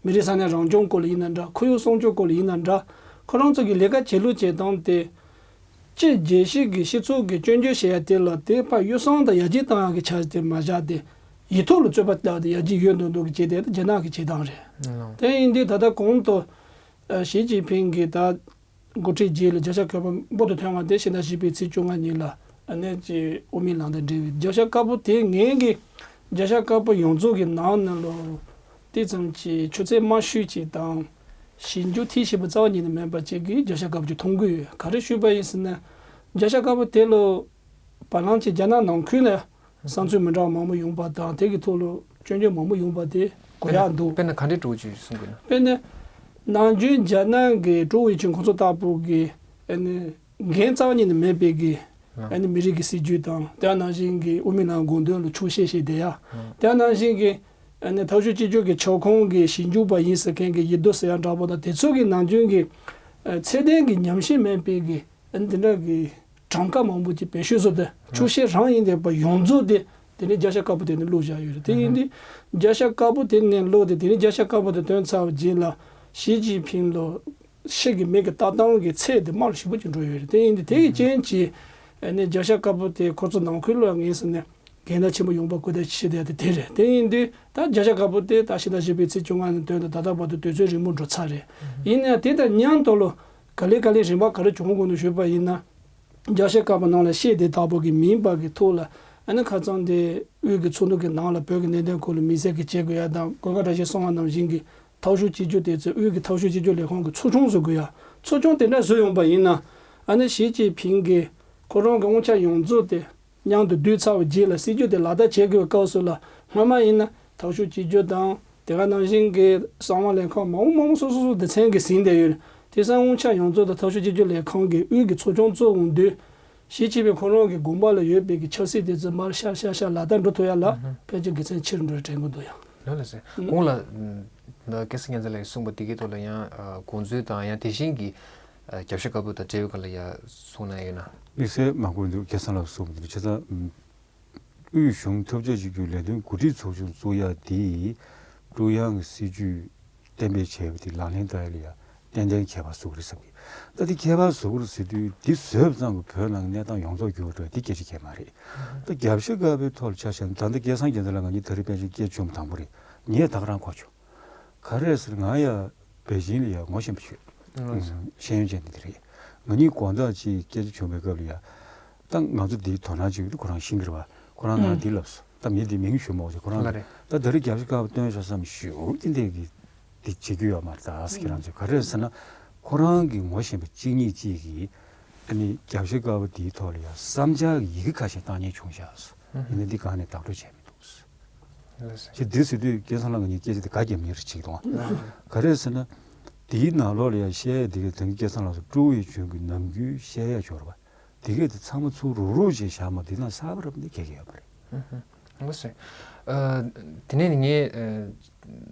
མི་རིགས་ས་གནས་རང་སྐྱོང་སྐོར་ལ་ཡིན་ན་འདྲ། ཁོར་ཡུག་སྲུང་སྐྱོབ་སྐོར་ལ་ཡིན་ན་འདྲ། ཁོ་རང་ཚོ་གི་ལས་ཀ་བྱེད་ལུགས་བྱེད་སྟངས་དེ། སྤྱི་རྒྱལ་སྤྱི་གི་སྤྱི་ཚོགས་ཀྱི་སྐྱོན་བརྗོད་བྱེད་ཡ་དེ་ལ་དེ་ཕར་གཡུག་གསང་དང་ཡར་རྒྱས་བཏང་ཡ་གི་ཆ་དེ་མ་བཞག་སྟེ། ཡིག་ཐོག་ལ་རྩོད་པ་བཏང་སྟེ་ཡར་རྒྱས་ཡོད་མདོག་མདོག་གི་བྱས་ཏེ་རྒྱ་ནག་གི་བྱེད་སྟངས་རེད། ཨང་། དེ་ཡིན་དུས་ད་ལྟ་གོང་དུ་ ཨ་ཞི་ཅིན་ཕིང་གིས་ད་འགོ་ཁྲིད་རྗེས་ལ་བརྒྱ་ཆ་བརྒྱ་པ་འབུར་དུ་ཐོན་པ་དེ་ཕྱི་ཟླ་བཞི་པའི་ཚེས་བཅོ་ལྔ་ཉིན་ལ་ཨ་ནི་ཅིག་དབུ་མའི་ལམ་དང་འབྲེལ་བའི་བརྒྱ་ཆ་བརྒྱ་པོ་དེ་ངེད་ཀྱིས་བརྒྱ་ཆ་བརྒྱ་པོ་ཡོངས་རྫོགས་ཀྱི་ནང་ན་ལོ་དེ་ཙམ་གྱི་ཆུ་ཚད་དམའ་ཤོས་ཅིག་དང་། ཞིབ་འཇུག་མཐིལ་ཕྱིན་པ་རྩ་བ་ཉིད་ནས་མེད་པ་ཅིག་གིས་བརྒྱ་ཆ་བརྒྱ་པོ་ཅིག་མཐོང་གི་ཡོད། ག་རེ་ཞུས་པ་ཡིན་ཟེར་ན། བརྒྱ་ཆ་བརྒྱ་པོ་དེ་ལོ་བར་ལམ་གྱི་རྒྱ་ནག་ནང་ཁུལ་ལ་བསམ་ཚུལ་མི་འདྲ་བ་མང་པོ་ཡོང་པ་དང་། དེ་གི་ཐོག་ལ་སྐྱོན་བརྗོད་མང་པོ་ཡོང་པ་དེ་གོ་ཡག་འདུག། དཔེར་ན་ག་འདྲའི་འགྲོ་ཅིག་གསུང་དགོས་ན། དཔེར་ན། ནམ་རྒྱུན་རྒྱ་ནག་གི་ཀྲུའུ་ཝེ་ཆུན་ཁོང་ཚོ་ལྟ་བུ་གི་ཨ་ནི་འགན་རྩ་བ་ཉིད་ནས་མེད་པའི་གི་ཨ་ནི་མི་རིགས་ཀྱི་སྲིད་ཇུས་དང་། དེ་ནང་བཞིན་གྱི་དབུ་མའི་ལམ་དགོངས་དོན་ལ་ཆོག་ཤེས་བྱས་བསྡད་ཡ། དེ་ནང་བཞིན་གྱི་ཨ་ནི་འཐབ་ཕྱོགས་གཅིག་གྱུར་གྱི་ཁྱབ་ཁོངས་ཀྱི་ཞིབ་འཇུག་པ་ཡིན་ཟེར་མཁན་གྱི་ཡེ་ཏུ་ཟེར་ཡ་འདྲ་པོ་དང་། དེ་ཚོ་གི་ནམ་རྒྱུན་གྱི་ཨ་ཚད་ལྡན་གྱི་ཉམས་ཞིབ་མེད་པའི་གི་ཨ་ནི་དེ་འདྲ་གི་གྲངས་ཀ་མང་པོ་ཅིག་བེད་སྤྱོད་བཟོ་སྟེ། ཆོག་ཤེས་རང་ཡིན་བསྡད་པ་ཡོངས་རྫོགས་དེ་དེ་ནས་བརྒྱ་ཆ་བརྒྱ་པོ་དེ་ནས་བླུགས་བཞག་ཡོད་རེད། དེ་ཡིན་དུས་བརྒྱ་ཆ་བརྒྱ་པོ་དེ་ནས་བླུགས་ཏེ། དེ་ནས་བརྒྱ་ཆ་བརྒྱ་པོ་དེ་ཐོན་ཚར་བ་རྗེས་ལ་ཞི་ཅིན་ཕིང་ལོ་ཕྱི་གི་མི་གི་ལྟ་སྟངས་ཀྱི་ཚད་དེ་དམའ་རུ་ཞེ་པོ་ཅིག་འགྲོ་ཡོད་རེད། དེ་ཡིན་དུས་དེ་ཡི་རྐྱེན་གྱིས་ཨ་ནི་བརྒྱ་ཆ་བརྒྱ་པོ་དེ་ཁོ་ཚོ་ནང་ཁུལ་ལ་ངེས་ཟེར་ནས་འགལ་ཟླ་ཆེན་པོ་ཡོང་པ་སྐུལ་འདེད་བྱེད་བསྡད་དེ་དེ་རེད། དེ་ཡིན་དུས་ད་བརྒྱ་ཆ་བརྒྱ་པོ་དེ་ད་ཕྱི་ཟླ་བཞི་པའི་ཚེས་བཅོ་ལྔ་ནས་བཏོན་ཏེ་ད་ལྟ་བར་དུ་དུས་ཚོད་རིང་པོ་འགྲོ་ཚར་རེད། ཡིན་ནའང་དེ་དང་མཉམ་དུ་ལོ་ག་ལེ་ག་ལེ་རིམ་པ་ག་རེ་བྱུང་དགོས་འདུག་ཞུས་པ་ཡིན་ན། བརྒྱ་ཆ་བརྒྱ་པ་ནང་ལ་བཤད་དེ་ལྟ་བུ་གི་མིན་པ་གི་ཐོག་ལ་ཨ་ནི་ཁ་སང་དེ་དབུས་ཀྱི་ཚོགས་འདུ་གི་ནང་ལ་བོད་ཀྱི་གནད་དོན་སྐོར་ལ་དམིགས་བསལ་གྱི་བྱེད་དགོས་ཡ་དང་། མགོན་ཁང་བཀྲ་ཤིས་གསུངས་པ་ནང་བཞིན་གྱི་འཐབ་ཕྱོགས་གཅིག་གྱུར་དེ་ཚོ་དབུས་ཀྱི་འཐབ་ཕྱོགས་གཅིག་གྱུར་ལས་ཁུངས་ཀྱི་ཚོགས་ཆུང་བཟོ་དགོས་ཡ། ཚོགས་ཆུང་དེ་འདྲ་བཟོས་ཡོང་པ་ཡིན་ན། ཨ་ནི་ཞི་ཅིན་ཕིང་གིས་ཁོ་རང་གི་དབང་ཆ་ཡོངས་རྫོགས་དེ་མཉམ་དུ་བསྡུས་ཚར་བའི་རྗེས་ལ་སྲིད་ཇུས་དེ་ལག་བསྟར་བྱེད་དགོས་པའི་སྐབས་སུ་ལ། སྔོན་མ་ཡིན་ན་འཐབ་ཕྱོགས་གཅིག་གྱུར་དང་། དེ་ག་ནང་བཞིན་གྱི་གསང་བ་ལས་ཁང་མང་པོ་མང་པོ་སོ་སོ་སོ་སྡེ་ཚན་གྱིས་ཟིན་བསྡད་ཡོད། དེང་སང་དབང་ཆ་ཡོངས་རྫོགས་དང་འཐབ་ཕྱོགས་གཅིག་གྱུར་ལས་ཁང་གི་དབུས་ཀྱི་ཚོགས་ཆུང་བཙུགས་འོང་དུས། ཞི་ཅིན་ཕིང་ཁོ་རང་གི་དགོངས་པ་ལ་ཡོད་པའི་གི་ཆབ་སྲིད་དེ་ཚོ་མར་ཤར་ཤར་ཤར་ལག་བསྟར་འགྲོ་ཐུབ་ཡ་ལ་ཕལ་ཆེར་དགེ་མཚན་ཆེ་རུ་འགྲོ་ཡ་དྲན་གྱི་འདུག་ཡ། ལགས་ལགས་སེ། གོང་ལ་ད་སྐལ་བཟང་རྒྱལ་མཚན་ལགས་ཀྱིས་གསུངས་པ་དེ་གའི་ཐོག་ལ་ཡང་དགོངས་ཚུལ་དང་ཡང་དེ་བཞིན་གྱི་བརྒྱ་ཆ་བརྒྱ་པོ་དང་འབྲེལ་བའི་སྐོར་ལ་ཡང་གསུངས་གནང་ཡོད་ན། དམིགས་བསལ་མ་གོ་འདུག། སྐལ་བཟང་ལགས་གསུངས་པ་དེ་ཆ་ཚང་། དབུས་གཞུང་ཐབས་ཇུས་གཅིག་གྱུར་ལས་དོན་འགོ་ཁྲིད་ཚོགས་ཆུང་བཙུགས་ཡ་དེ་ཀྲུང་དབྱང་གི་སྲིད་ཇུས་གཏན་འབེབས་བྱས་པ་དེ་ལག་ལེན་བསྟར་ཡ་ལ་ཡ་ཏན་ཏན་ཁྱད་པར་བཟོ་གི་རེད་བསམ་གི། ད་དེ་ཁྱད་པར་བཟོ་གི་རེད་ཟེར་དུས། འདི་བཟོས་པ་ཙམ་གྱིས་བོད་ནང་གི་གནས་སྟངས་ཡོངས་རྫོགས་འགྱུར་བ་འགྲོ་ཡ་དེ་སྐད་ཆ་གང་ཡང་མ་རེད། ད་བརྒྱ་ཆ་བརྒྱ་པའི་ཐོག་ལ་ཆ་བཞག་ན། ད་ལྟ་སྐལ་བཟང་རྒྱལ་མཚན་ལགས་ང་གཉིས་ད་རེས་པཎ་ཆེན་སྐད་བྱུང་བ་དང་པོ་རེད། ངས་ད་ག་རང་གོ་བྱུང་། ག་རེ་ཟེར། ང་ཡ་པེ་ཅིང་ལ་ཡ་ངོ་ཤེས་པ་ཞིག་ཡོད། ཨང་། ཤེས་ཡོན་ཅན་དེ་རེད། ང་གཉིས་དགོང་དག་ཅིག་སྐད་ཆ་བྱུང་བའི་སྐབས་ལ་ཡ། ད་ང་ཚོ་འདིའི་དོ་སྣང་བྱེད་ཀྱི་འདུག། ཁོ་རང་ཤེས་ཀྱི་རེད་པ། ཁོ་རང་ང་ཨང་། འདི་ལབ་སོང་། ད་མི་འདི་མིང་ཞུ་མ་དགོས་ཟེར། ཁོ་རང་ལ་རེད། ད་ད་རེས་བརྒྱ་ཆ་བརྒྱ་པ་བཏོན་ཤག་བསམ་ཞུ་དེ་འདྲས་ཀྱི་འདི་བྱེད་རྒྱུ་ཡོད་མ་རེད། ད་ཁྱེད་རང་ཚོས་ག་རེ་ཟེར་ན། ཁོ་རང་གི་ངོ་ཤེས་པ་གཅིག་གཉིས་གཅིག་གིས་ཨ་ནི་བརྒྱ་ཆ་བརྒྱ་པ་འདིའི་ཐོག་ལ་ཡ་བསམ་འཆར་གྱི་ཡི་གེ་ཁ་ཤས་བཏང་མཁན་བྱུང་ཤག་སོང་། ཡིན་ན་འདི་གང་ནས་བདག་སྤྲོད་བྱས་མི་འདུག། ལགས་སོ། ཅེས་འདི་ཟེར་དུས་སྐལ་བཟང་ལགས་ཀྱིས་ངའི་སྐད་ཆ་དེ་ག་རྒྱབ་ཉེར་ཅིག་དང་། ག་རེ་ཟེར་ན། དེའི་ནང་ལོགས་ལ་ཡང་བཤད་ཡ་དེ་གས་དེང་སྐལ་བཟང་ལགས་སུ་ཀྲུའུ་ཝེ་ཆུན་གྱི་ནམ་རྒྱུན་བཤད་ཡ་འབྱོར་བ་དེ་གས་དེ་ཚང་མ་ཚུར་རུག་རུག་བྱས་བཞག་མ། དེ་ན་གསར་པ་རབ་འདི་གས་གས་ཡོད་པ་རེད། ལགས་སོ། ཨ། དེ་ནས་ངས་ཨ་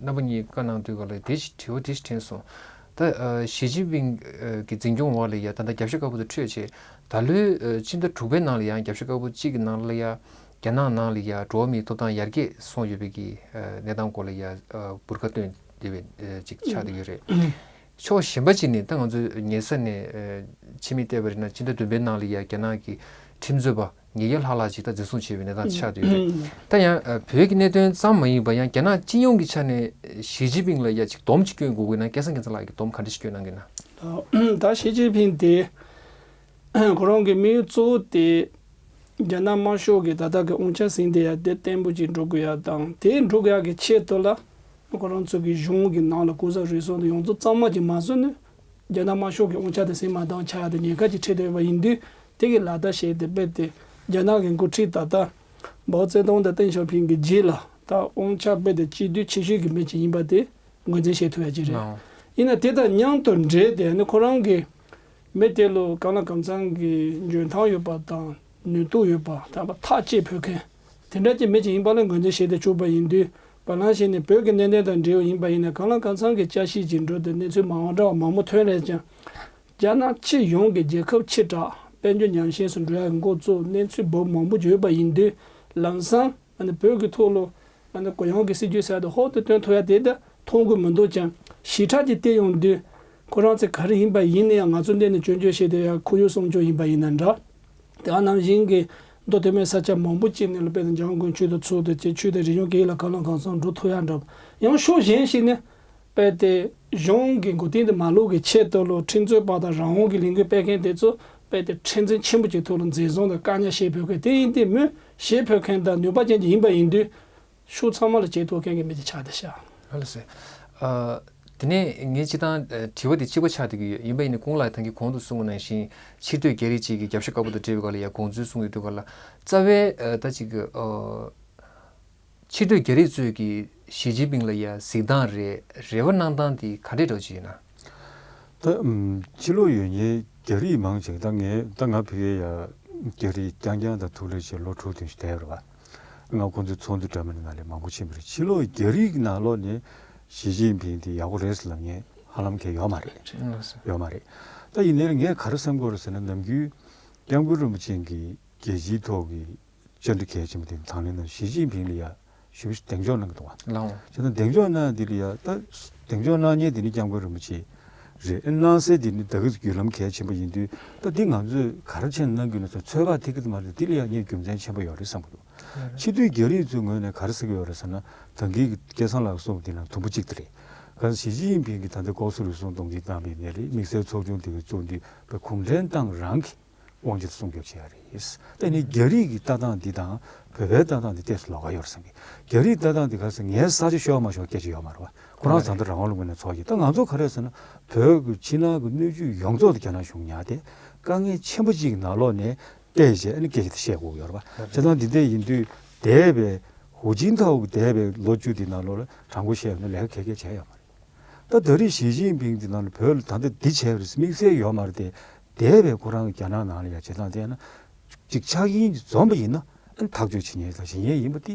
རྣམ་པ་གཉིས་བཀའ་གནང་དུས་སྐབས་ལ་དེ་ཞིག་དྲི་བ་དེ་ཞིག་དྲན་སོང་། ད་ཨ་ཞི་ཅིན་ཕིང་ཨ་གི་འཛིན་སྐྱོང་འོག་ལ་ཡ་ད་ལྟ་བརྒྱ་ཆ་བརྒྱ་པོ་དེ་འཕྲོད་བྱས། ད་ལོའི་ཨ་ཕྱི་ཟླ་དྲུག་པའི་ནང་ལ་ཡང་བརྒྱ་ཆ་བརྒྱ་པོ་གཅིག་གི་ནང་ལ་ཡ་རྒྱ་ནག་ནང་ལ་ཡ་འགྲོ་བ་མིའི་ཐོབ་ཐང་ཡར་རྒྱས་སོང་ཡོད་པའི་གི་ཨ་གནས་སྟངས་སྐོར་ལ་ཡ་ཨ་འབུར་ཁ་བཏོན་བསྡད་པའི་ཨ་ཅིག་ཆགས་བསྡད་ཡོད་རེད། ཕྱོགས་གཞན་པ་ཅིག་ནས་ད་ང་ཚོས་ཉེ་ས་ནས་ཨ་ཕྱི་མིག་བལྟས་པ་རེད་ན། ཕྱི་ཟླ་བདུན་པའི་ནང་ལ་ཡ་རྒྱ་ནག་གི་ཁྲིམས་རྩོད་པ་ཉིས་བརྒྱ་ལྷག་ལྷག་ཅིག་ད་འཛིན་བཟུང་བྱས་པའི་གནས་སྟངས་ཆགས་བསྡད་ཡོད་རེད། ད་ཡང་ཨ་བོད་ཀྱི་གནད་དོན་ཙམ་མ་ཡིན་པ་ཡང་རྒྱ་ནག་སྤྱི་ཡོངས་ཀྱི་ཆ་ནས་ཞི་ཅིན་ཕིང་ལ་ཡ་ཅིག་སྡོམ་ཅིག་སྐྱོན་དགོས་ཀྱི་ན། སྐལ་བཟང་རྒྱལ་མཚན་ལགས་ཀྱིས་སྡོམ་ག་འདྲ་ཞིག་སྐྱོན་གནང་གི་ན། ད་ཞི་ཅིན་ཕིང་དེ་ཁོ་རང་གི་དམིགས་ཡུལ་གཙོ་བོ་དེ་རྒྱ་ནག་དམར་ཤོག་གི་ད་ལྟ་གི་དབང་ཆ་ཟིན་བསྡད་ཡ་དེ་བརྟན་པོ་ཅིག་འགྲོ་དགོས་ཡ་དང་། དེ་འགྲོ་དགོས་ཡ་གི་ཆེད་དུ་ལ་ཁོ་རང་ཚོ་གི་གཞུང་གི་ནང་ལ་ལྐོག་ཟ་རུལ་སུངས་དེ་ཡོངས་རྫོགས་གཙང་མ་ཅིག་མ་བཟོས་ནས། རྒྱ་ནག་དམར་ཤོག་གི་དབང་ཆ་དེ་ཟིན་མ་བཏང་ཆགས་ཡ་དེ་ཉེན་ཁ་ཅིག་འཕྲད་བསྡད་ཡོད་པ་ཡིན་དུས། དེ་གི་ལག་བསྟར་བྱས་ཏེ་རྦད་དེ་རྒྱ་ནག་གི་འགོ་ཁྲིད་ད་ལྟ་མའོ་ཙེ་ཏུང་དང་ཏེང་ཞའོ་ཕིང་གི་རྗེས་ལ་ད་དབང་ཆ་རྦད་དེ་གཅིག་སྡུད་ཆེ་ཤོས་ཀྱི་མི་ཅིག་ཡིན་པ་དེ་ངོས་འཛིན་བྱེད་ཐུབ་ཡ་ཅིག་རེད། ཨོ། ཡིན་ན་དེ་དང་མཉམ་དུ་འབྲེལ་ཏེ་ནི་ཁོ་རང་གི་མི་དེ་ལ་གང་ལ་གང་འཚམ་གྱི་འཇོན་ཐང་ཡོད་པ་དང་ནུས་སྟོབས་ཡོད་པ། ད་ཐག་གཅོད་ཕོད་མཁན་དེ་འདྲ་ཅིག་མི་ཅིག་ཡིན་པ་ལ་ངོས་འཛིན་བྱས་ཏེ་བཅུག་པ་ཡིན་དུས། བར་ལམ་ཞིག་ནས་བོད་ཀྱི་གནད་དོན་དང་འབྲེལ་བ་ཡིན་པ་ཡིན་ན། གང་ལ་གང་འཚམ་གྱི་དཔྱད་ཞིབ་ཅིག་འགྲོ་སྟེ་གནས་ཚུལ་མང་དྲགས་མང་པོ་ཐོན་རེད་ཀྱང་། རྒྱ་ནག་སྤྱི་ཡོངས་ཀྱི་རྒྱལ་ཁབ་ཆེ་དྲགས་དཔལ་འབྱོར་ཉམས་ཞན་སུ་འགྲོ་ཡ་གི་འགོ་བཙུགས་གནས་ཚུལ་འབུར་མང་པོ་ཡོད་པ་ཡིན་དུས། ལམ་སང་ཨ་ནི་བོད་ཀྱི་ཐོག་ལ་ཨ་ནི་གུ་ཡངས་ཀྱི་སྲིད་ཇུས་ཟེར་ཡ་དེ་ཧོབ་ཏེ་སྟོན་ཐུབ་ཡ་དེ་ད་མཐོང་གི་མི་འདུག་ཀྱང་། ཞིབ་ཕྲ་ཅིག་བལྟས་ཡོང་དུས་ཁོ་རང་ཚོ་ག་རེ་ཡིན་པ་ཡིན་ན་ཡང་ང་ཚོ་འདི་ནས་སྐྱོན་བརྗོད་བྱས་ཏེ་ཡ་ཁོར་ཡུག་སྲུང་སྐྱོབ་ཡིན་པ་ཡིན་ན་འདྲ། དེ་ག་ནང་བཞིན་གྱི་མདོ་སྟོད་སྨད་ས་ཆ་མང་པོ་ཅིག་ནས་ལ་དཔེར་ན་འཇང་དགུན་ཆུས་དང་ཚོགས་དང་བཅས་ཆོས་དང་རིག་གཞུང་སྐད་ཡིག་ལ་གང་ལ་གང་འཚམ་འགྲོ་ཐུབ་ཡ་འདྲ། ཡང་ཕྱོགས་གཞན་ཞིག་ནས་དཔེ་དེ་ གཞུང་གི་མགོ་རྟིང་དུ་མ་ལོག་གི་ཆེད་དུ་ལོ་ཁྲིམས་རྩོད་པ་དང་རང་དབང་གི་ལས་འགུལ་སྤེལ་མཁན་དེ་ཚོ་རྦད་དེ་མཁྲེགས་འཛིན་ཆེན་པོ་ཅིག་ཐོག་ལ་འཛིན་བཟུང་དང་བཀག་ཉར་བྱེད་ཕོད་མཁན་དེ་ཡིན་ཏེ། མོས་བྱེད་ཕོད་མཁན་དང་ནུས་པ་ཅན་ཅིག་ཡིན་པ་ཡིན་དུས། ཕྱོགས་ཚང་མ་ལ་བྱེད་ཐུབ་མཁན་གྱི་མི་ཅིག་ཆགས་བསྡད་ཤག་ལགས་སོ། ཨ། དེ་ནས་ངས་སྤྱིར་བཏང་ཨ་དྲི་བ་དེ་གཅིག་པ་ཆགས་བསྡད་ཀྱི་ཡོད། ཡིན་པ་ཡིན་ན་ཀུན་ལགས་ད་གིན་གོང་དུ་གསུངས་པ་ནང་བཞིན་ཕྱིར་སྡོད་རྒྱ་རིགས་གཅིག་གི་རྒྱབ་ཤོག་དཀར་པོ་དང་འབྲེལ་བའི་སྒང་ལ་ཡ་དགོངས་ཚུལ་གསུང་གི་ཡོད་དུས་སྒང་ལ། རྩ་བའི་ཨ་ད་ཅིག་གི་ཨ་ཕྱིར་སྡོད་རྒྱ་རིགས་ཚོས་ཀྱིས་ཞི་ཅིན་ཕིང་ལ་ཡ་གཟིགས་སྟངས་རེད། རེ་བ་གནང་སྟངས་དེ་ག་འདྲས་འདྲ་བོ་ཅིག་ཡོད་ན། ད་ཨམ་ཕྱི་ལོགས་ཡོད་མཁན་རྒྱ་རིགས་མང་ཆེ་ད་ངས་ད་ང་ཕ་གིར་ཡ་རྒྱ་རིགས་རྐྱང་རྐྱང་དང་ཐུག་ལས་བྱས་ལོ་དྲུག་བདུན་ཞིག་བསྡད་ཡོད་རེད་པ། ང་ཁོང་ཚོའི་ཚོགས་འདུ་འདྲ་མིན་ནང་ལ་མང་པོ་ཕྱིན་པ་རེད། ཕྱི་ལོགས་རྒྱ་རིགས་ནང་ལོགས་ནས་ཞི་ཅིན་ཕིང་དེ་ཡག་པོ་རེད་ཟེར་ལབ་མཁན་ཧ་ལམ་གང་ཡང་ཡོད་མ་རེད། ཡོད་མ་རེད། ད་ཡིན་ནའི་ངས་ག་རེ་བསམ་གྱི་ཡོད་རེད་ཟེར་ན། ནམ་རྒྱུན་སྐྱབས་མགོན་རིན་པོ་ཆེ་གིས་རྒྱལ་སྤྱིའི་ཐོག་གི་བཅར་འདྲི་གལ་ཆེན་པོ་དེ་དང་ལེན་གནང་། ཞི་ཅིན་ཕིང་ལ་ཡ་ཞེ་པོ་ཅིག་གདེང་འཇོག་གནང་གི་འདུག་བ། ལགས་འོང་། བྱས་ཙང་གདེང་འཇོག་གནང་འདི་ལ་ཡ་ད་གདེང་འཇོག་གནང་མཁན་དེ་ནི་སྐྱབས་མགོན་རིན་པོ་ཆེ་རེད། གནང་སའི་དེ་ནི་ད་གི་བརྒྱུད་ལམ་གལ་ཆེན་པོ་ཡིན་དུས། ད་འདི་ང་ཚོས་ག་རེ་བྱས་ནས་གནང་དགོས་ན་ཚོད་དཔག་ཐེབས་ཀྱི་མ་རེད། འདི་ལ་ཡ་ངས་རྒྱུ་མཚན་ཆེན་པོ་ཡོད་རེད་བསམ་གྱི་འདུག། ཕྱི་སྡོད་རྒྱ་རིགས་ཚོའི་ངོས་ནས་ག་རེ་ཟེར་གྱི་ཡོད་རེད་ཟེར་ན། ད་གིན་གྱི་སྐལ་བཟང་ལགས་གསུངས་པ་དེ་ནང་དུམ་བུ་གཅིག་དེ་རེད། ག་ཞི་ཅིན་ཕིང་གིས་ད་ལྟ་ལྐོག་ཟ་རུལ་སུངས་སྡོམ་ཁྲིམས་བཏང་བའི་ནས་རེད། དམིགས་བསལ་ཚོགས་ཆུང་དེ་གི་བཙུགས་དུས་གུང་ཁྲན་ཏང་རང་གི་དབང་ཆ་དེ་སྲུང་སྐྱོབ་བྱེད་ཡ་རེད། ད་ནི་རྒྱ་རིགས་ཀྱི་ལྟ་སྟངས་འདི་དང་བོད་པའི་ལྟ་སྟངས་འདི་ཏོག་ཙམ་ལོགས་ཀ་ཡོད་རེད་བསམ་གྱི། རྒྱ་རིགས་ལྟ་སྟངས་འདི་ག་ཟེར། ངའི་ས་ཆ་ཤོར་མ་ཤོར་སྐད་ཆ་ཡོད་མ་རེད་བ། ཁོ་རང་ད་ལྟ་རང་དབང་ལུང་པ་ནས་ཚོགས་ཀྱི། ད་ང་ཚོ་ག་རེ་ཟེར་ན། བོད་ཀྱི་ཕྱི་ནང་གི་སྣོད་བཅུད་ཡོངས་རྫོགས་དེ་རྒྱ་ནག་གཞུང་ཉར་ཏེ་དཀའ་ངལ་ཆེན་པོ་གཅིག་གི་ནང་ལོགས་ནས་བལྟས་བྱས་ཨ་ནི་སྐད་ཆ་དེ་བཤད་དགོས་ཀྱི་ཡོད་རེད་བ། བྱས་ཙང་འདི་འདྲ་ཡིན་དུས་འདས་པའི་ཧུའུ་ཅིན་ཐའོ་གི་འདས་པའི་ལོ་བཅུ་དེ་ནང་ལོགས་ལ་དྲང་པོ་བཤད་ཡོང་ན་ལས་ཀ་ག་གེ་བྱས་ཡོད་མ་རེད། ད་ད་རེས་ཞི་ཅིན་ཕིང་དེ་ནང་ལ་བོད་ལ་ད་ལྟ་འདི་བྱས་པ་རེད་དམིགས་བསལ་ཡོད་མ་རེད་དེ། འདས་པའི་ཁོ་རང་གི་རྒྱ་ནག་ནང་ལ་ཡ་བྱེད་སྟངས་བལྟས་ན། ཅིག་ཆགས་ཡིན་འཛོམས་པ་ཡིན་ན་ཨ་ནི་ཐག་གཅོད་བྱེད་མཁན་དང་བྱེད་མཁན་ཡིན་པ་དེ་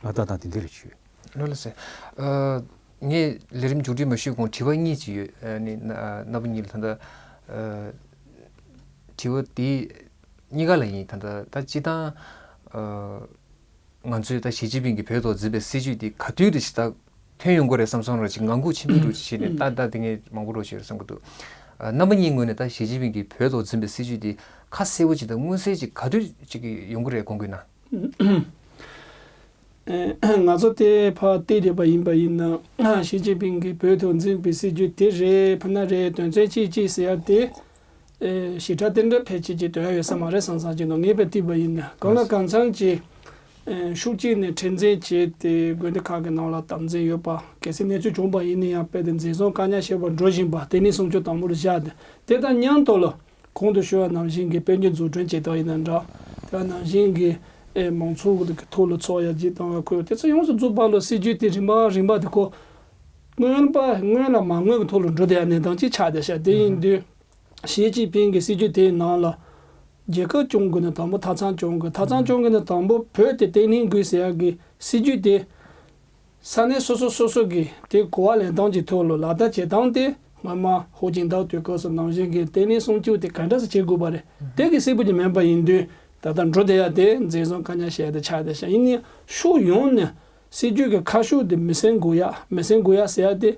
ང་ལྟ་སྟངས་དེ་འདྲ་རེད་བྱུས། ལགས་སོ། ཨ། ངས་ལས་རིམ་མཇུག་སྒྲིལ་མ་ཞུས་གོང་དྲི་བ་གཉིས་ཅིག་ཡོད། ཨ་ནི་ན་རྣམ་པ་གཉིས་ལ་ད་ལྟ་ཨ་དྲི་བ་དེ་གཉིས་ཀ་ལ་ཡིན། ད་ལྟ་ད་སྤྱིར་བཏང་ཨ་ང་ཚོས་ད་ཞི་ཅིན་ཕིང་གིས་བོད་ཐོག་འཛིན་པའི་སྲིད་བྱུས་དེ་ག་དུས་དེ་ཞིག་ད་ཐོན་ཡོང་གི་རེད་བསམ་བསམ་རོགས་ཅིག་ངང་སྒུག་ཆེན་པོའི་འགྲོ་ཅིག་བྱས་ནས་ད་ད་དེ་ངས་མང་པོ་རོགས་ཞིག་རེད་བསམ་གི་འདུག། ཨ་རྣམ་པ་གཉིས་ངོས་ནས་ད་ཞི་ཅིན་ཕིང་གིས་བོད་ཐོག་འཛིན་པའི་སྲིད་བྱུས་དེ་ཁ་གསལ་པོ་ཅིག་དང་མངོན་གསལ་ཅིག་ག་དུས་ཅིག་ཡོང་གི་རེད་དགོངས་ཀྱི་ན། ཨེ། ང་ཚོ་དེ་ཕར་བལྟས་བསྡད་པ་ཡིན་པ་ཡིན་ན། ཞི་ཅིན་ཕིང་གིས་བོད་ཐོག་འཛིན་པའི་སྲིད་བྱུས་དེ་རེད། ཕུ་ན་རེད། དོན་ཚན་ཅིག་ཅིག་ཟེར་ཡ་དེ། ཨེ། ཞིབ་ཕྲ་དེ་འདྲ་ཕལ་ཆེར་ཅིག་སྟོན་ཡ་ཡོད་ས་མ་རེད་བསམ་བསམ་ཅིག་འདུག། ངས་ཕར་བལྟས་པ་ཡིན་ན། གང་ལ་གང་འཚམ་ཅིག། ཨེ། ཕྱོགས་གཅིག་ནས་མཁྲེགས་འཛིན་བྱས་ཏེ་དགོན་སྡེ་ཁག་གི་ནང་ལ་དམ་འཛིན་ཡོད་པ། གལ་སྲིད་གནས་ཚུལ་བྱུང་པ་ཡིན་ན་ཡང་རྦད་དེ་འཛིན་བཟུང་བཀག་ཉར་བྱེད་པར་འགྲོ་བཞིན་པ། བརྟན་ལྷིང་སྲུང་སྐྱོབ་དང་པོ་ལ་བཞག་སྟེ། དེ་དང་མཉམ་དུ་ལ། གོང་དུ་ཞུས་པ་ནང་བཞིན་གྱི་དཔལ་འབྱོར་འཛུགས་སྐྲུན་བྱེད་སྟངས་ཡིན་ན་འདྲ། དེ་ནང་བཞིན་གྱི་ཨེ་མང་ཚོགས་ཀྱི་ཐོག་ལ་ཚོགས་ཡར་རྒྱས་གཏོང་བའི་ཁུལ་དེ་ཚོ་ཡོངས་སུ་རྫོགས་པ་ལ་སྲིད་ཇུས་དེ་རིམ་པ་རིམ་པ་དེ་ཁོ་སྔོན་པ་སྔོན་ལ་མ་དངོས་ཀྱི་ཐོག་ལ་འགྲོ་བསྡད་ཡ་གནས་སྟངས་ཅིག་ཆགས་བསྡད་ཤག། དེ་ཡིན་དུས་ཞི་ཅིན་ཕིང་གི་སྲིད་ཇུས་དེའི་ནང་ལ་རྒྱལ་ཁབ་སྐྱོང་དགོས་ན་དང་པོ་མཐའ་མཚམས་སྐྱོང་དགོས། མཐའ་མཚམས་སྐྱོང་དགོས་ན་དང་པོ་བོད་དེ་བརྟན་ལྷིང་དགོས་ཟེར་ཡ་གི་སྲིད་ཇུས་དེ། ས་གནས་སོ་སོ་སོ་སོ་གིས་དེ་གོ་བ་ལེན་སྟངས་ཀྱི་ཐོག་ལ་ལག་བསྟར་བྱེད་སྟངས་དེ་སྔོན་མ་ཧུའུ་ཅིན་ཐའོ་དུས་སྐབས་སུ་ནང་བཞིན་གྱི་བརྟན་ལྷིང་སྲུང་སྐྱོབ་དེ་ག་འདྲ་སེ་བྱེད་དགོས་པ་རེད། དེ་གི་སྲིད་པོ་ཅིག་མིན་པ་ཡིན་དུས་ད་ལྟ་འགྲོ་བསྡད་ཡ་དེ་འཛིན་བཟུང་བཀག་ཉར་བྱས་ཏེ་ཆགས་བསྡད་ཤག། ཡིན་ནའི་ཕྱོགས་ཡོངས་ནས་སྲིད་ཇུས་ཀྱི་ཁ་ཕྱོགས་དེ་མི་སེམས་འགུག་ཡ། མི་སེམས་འགུག་ཡ་ཟེར་ཡ་དེ་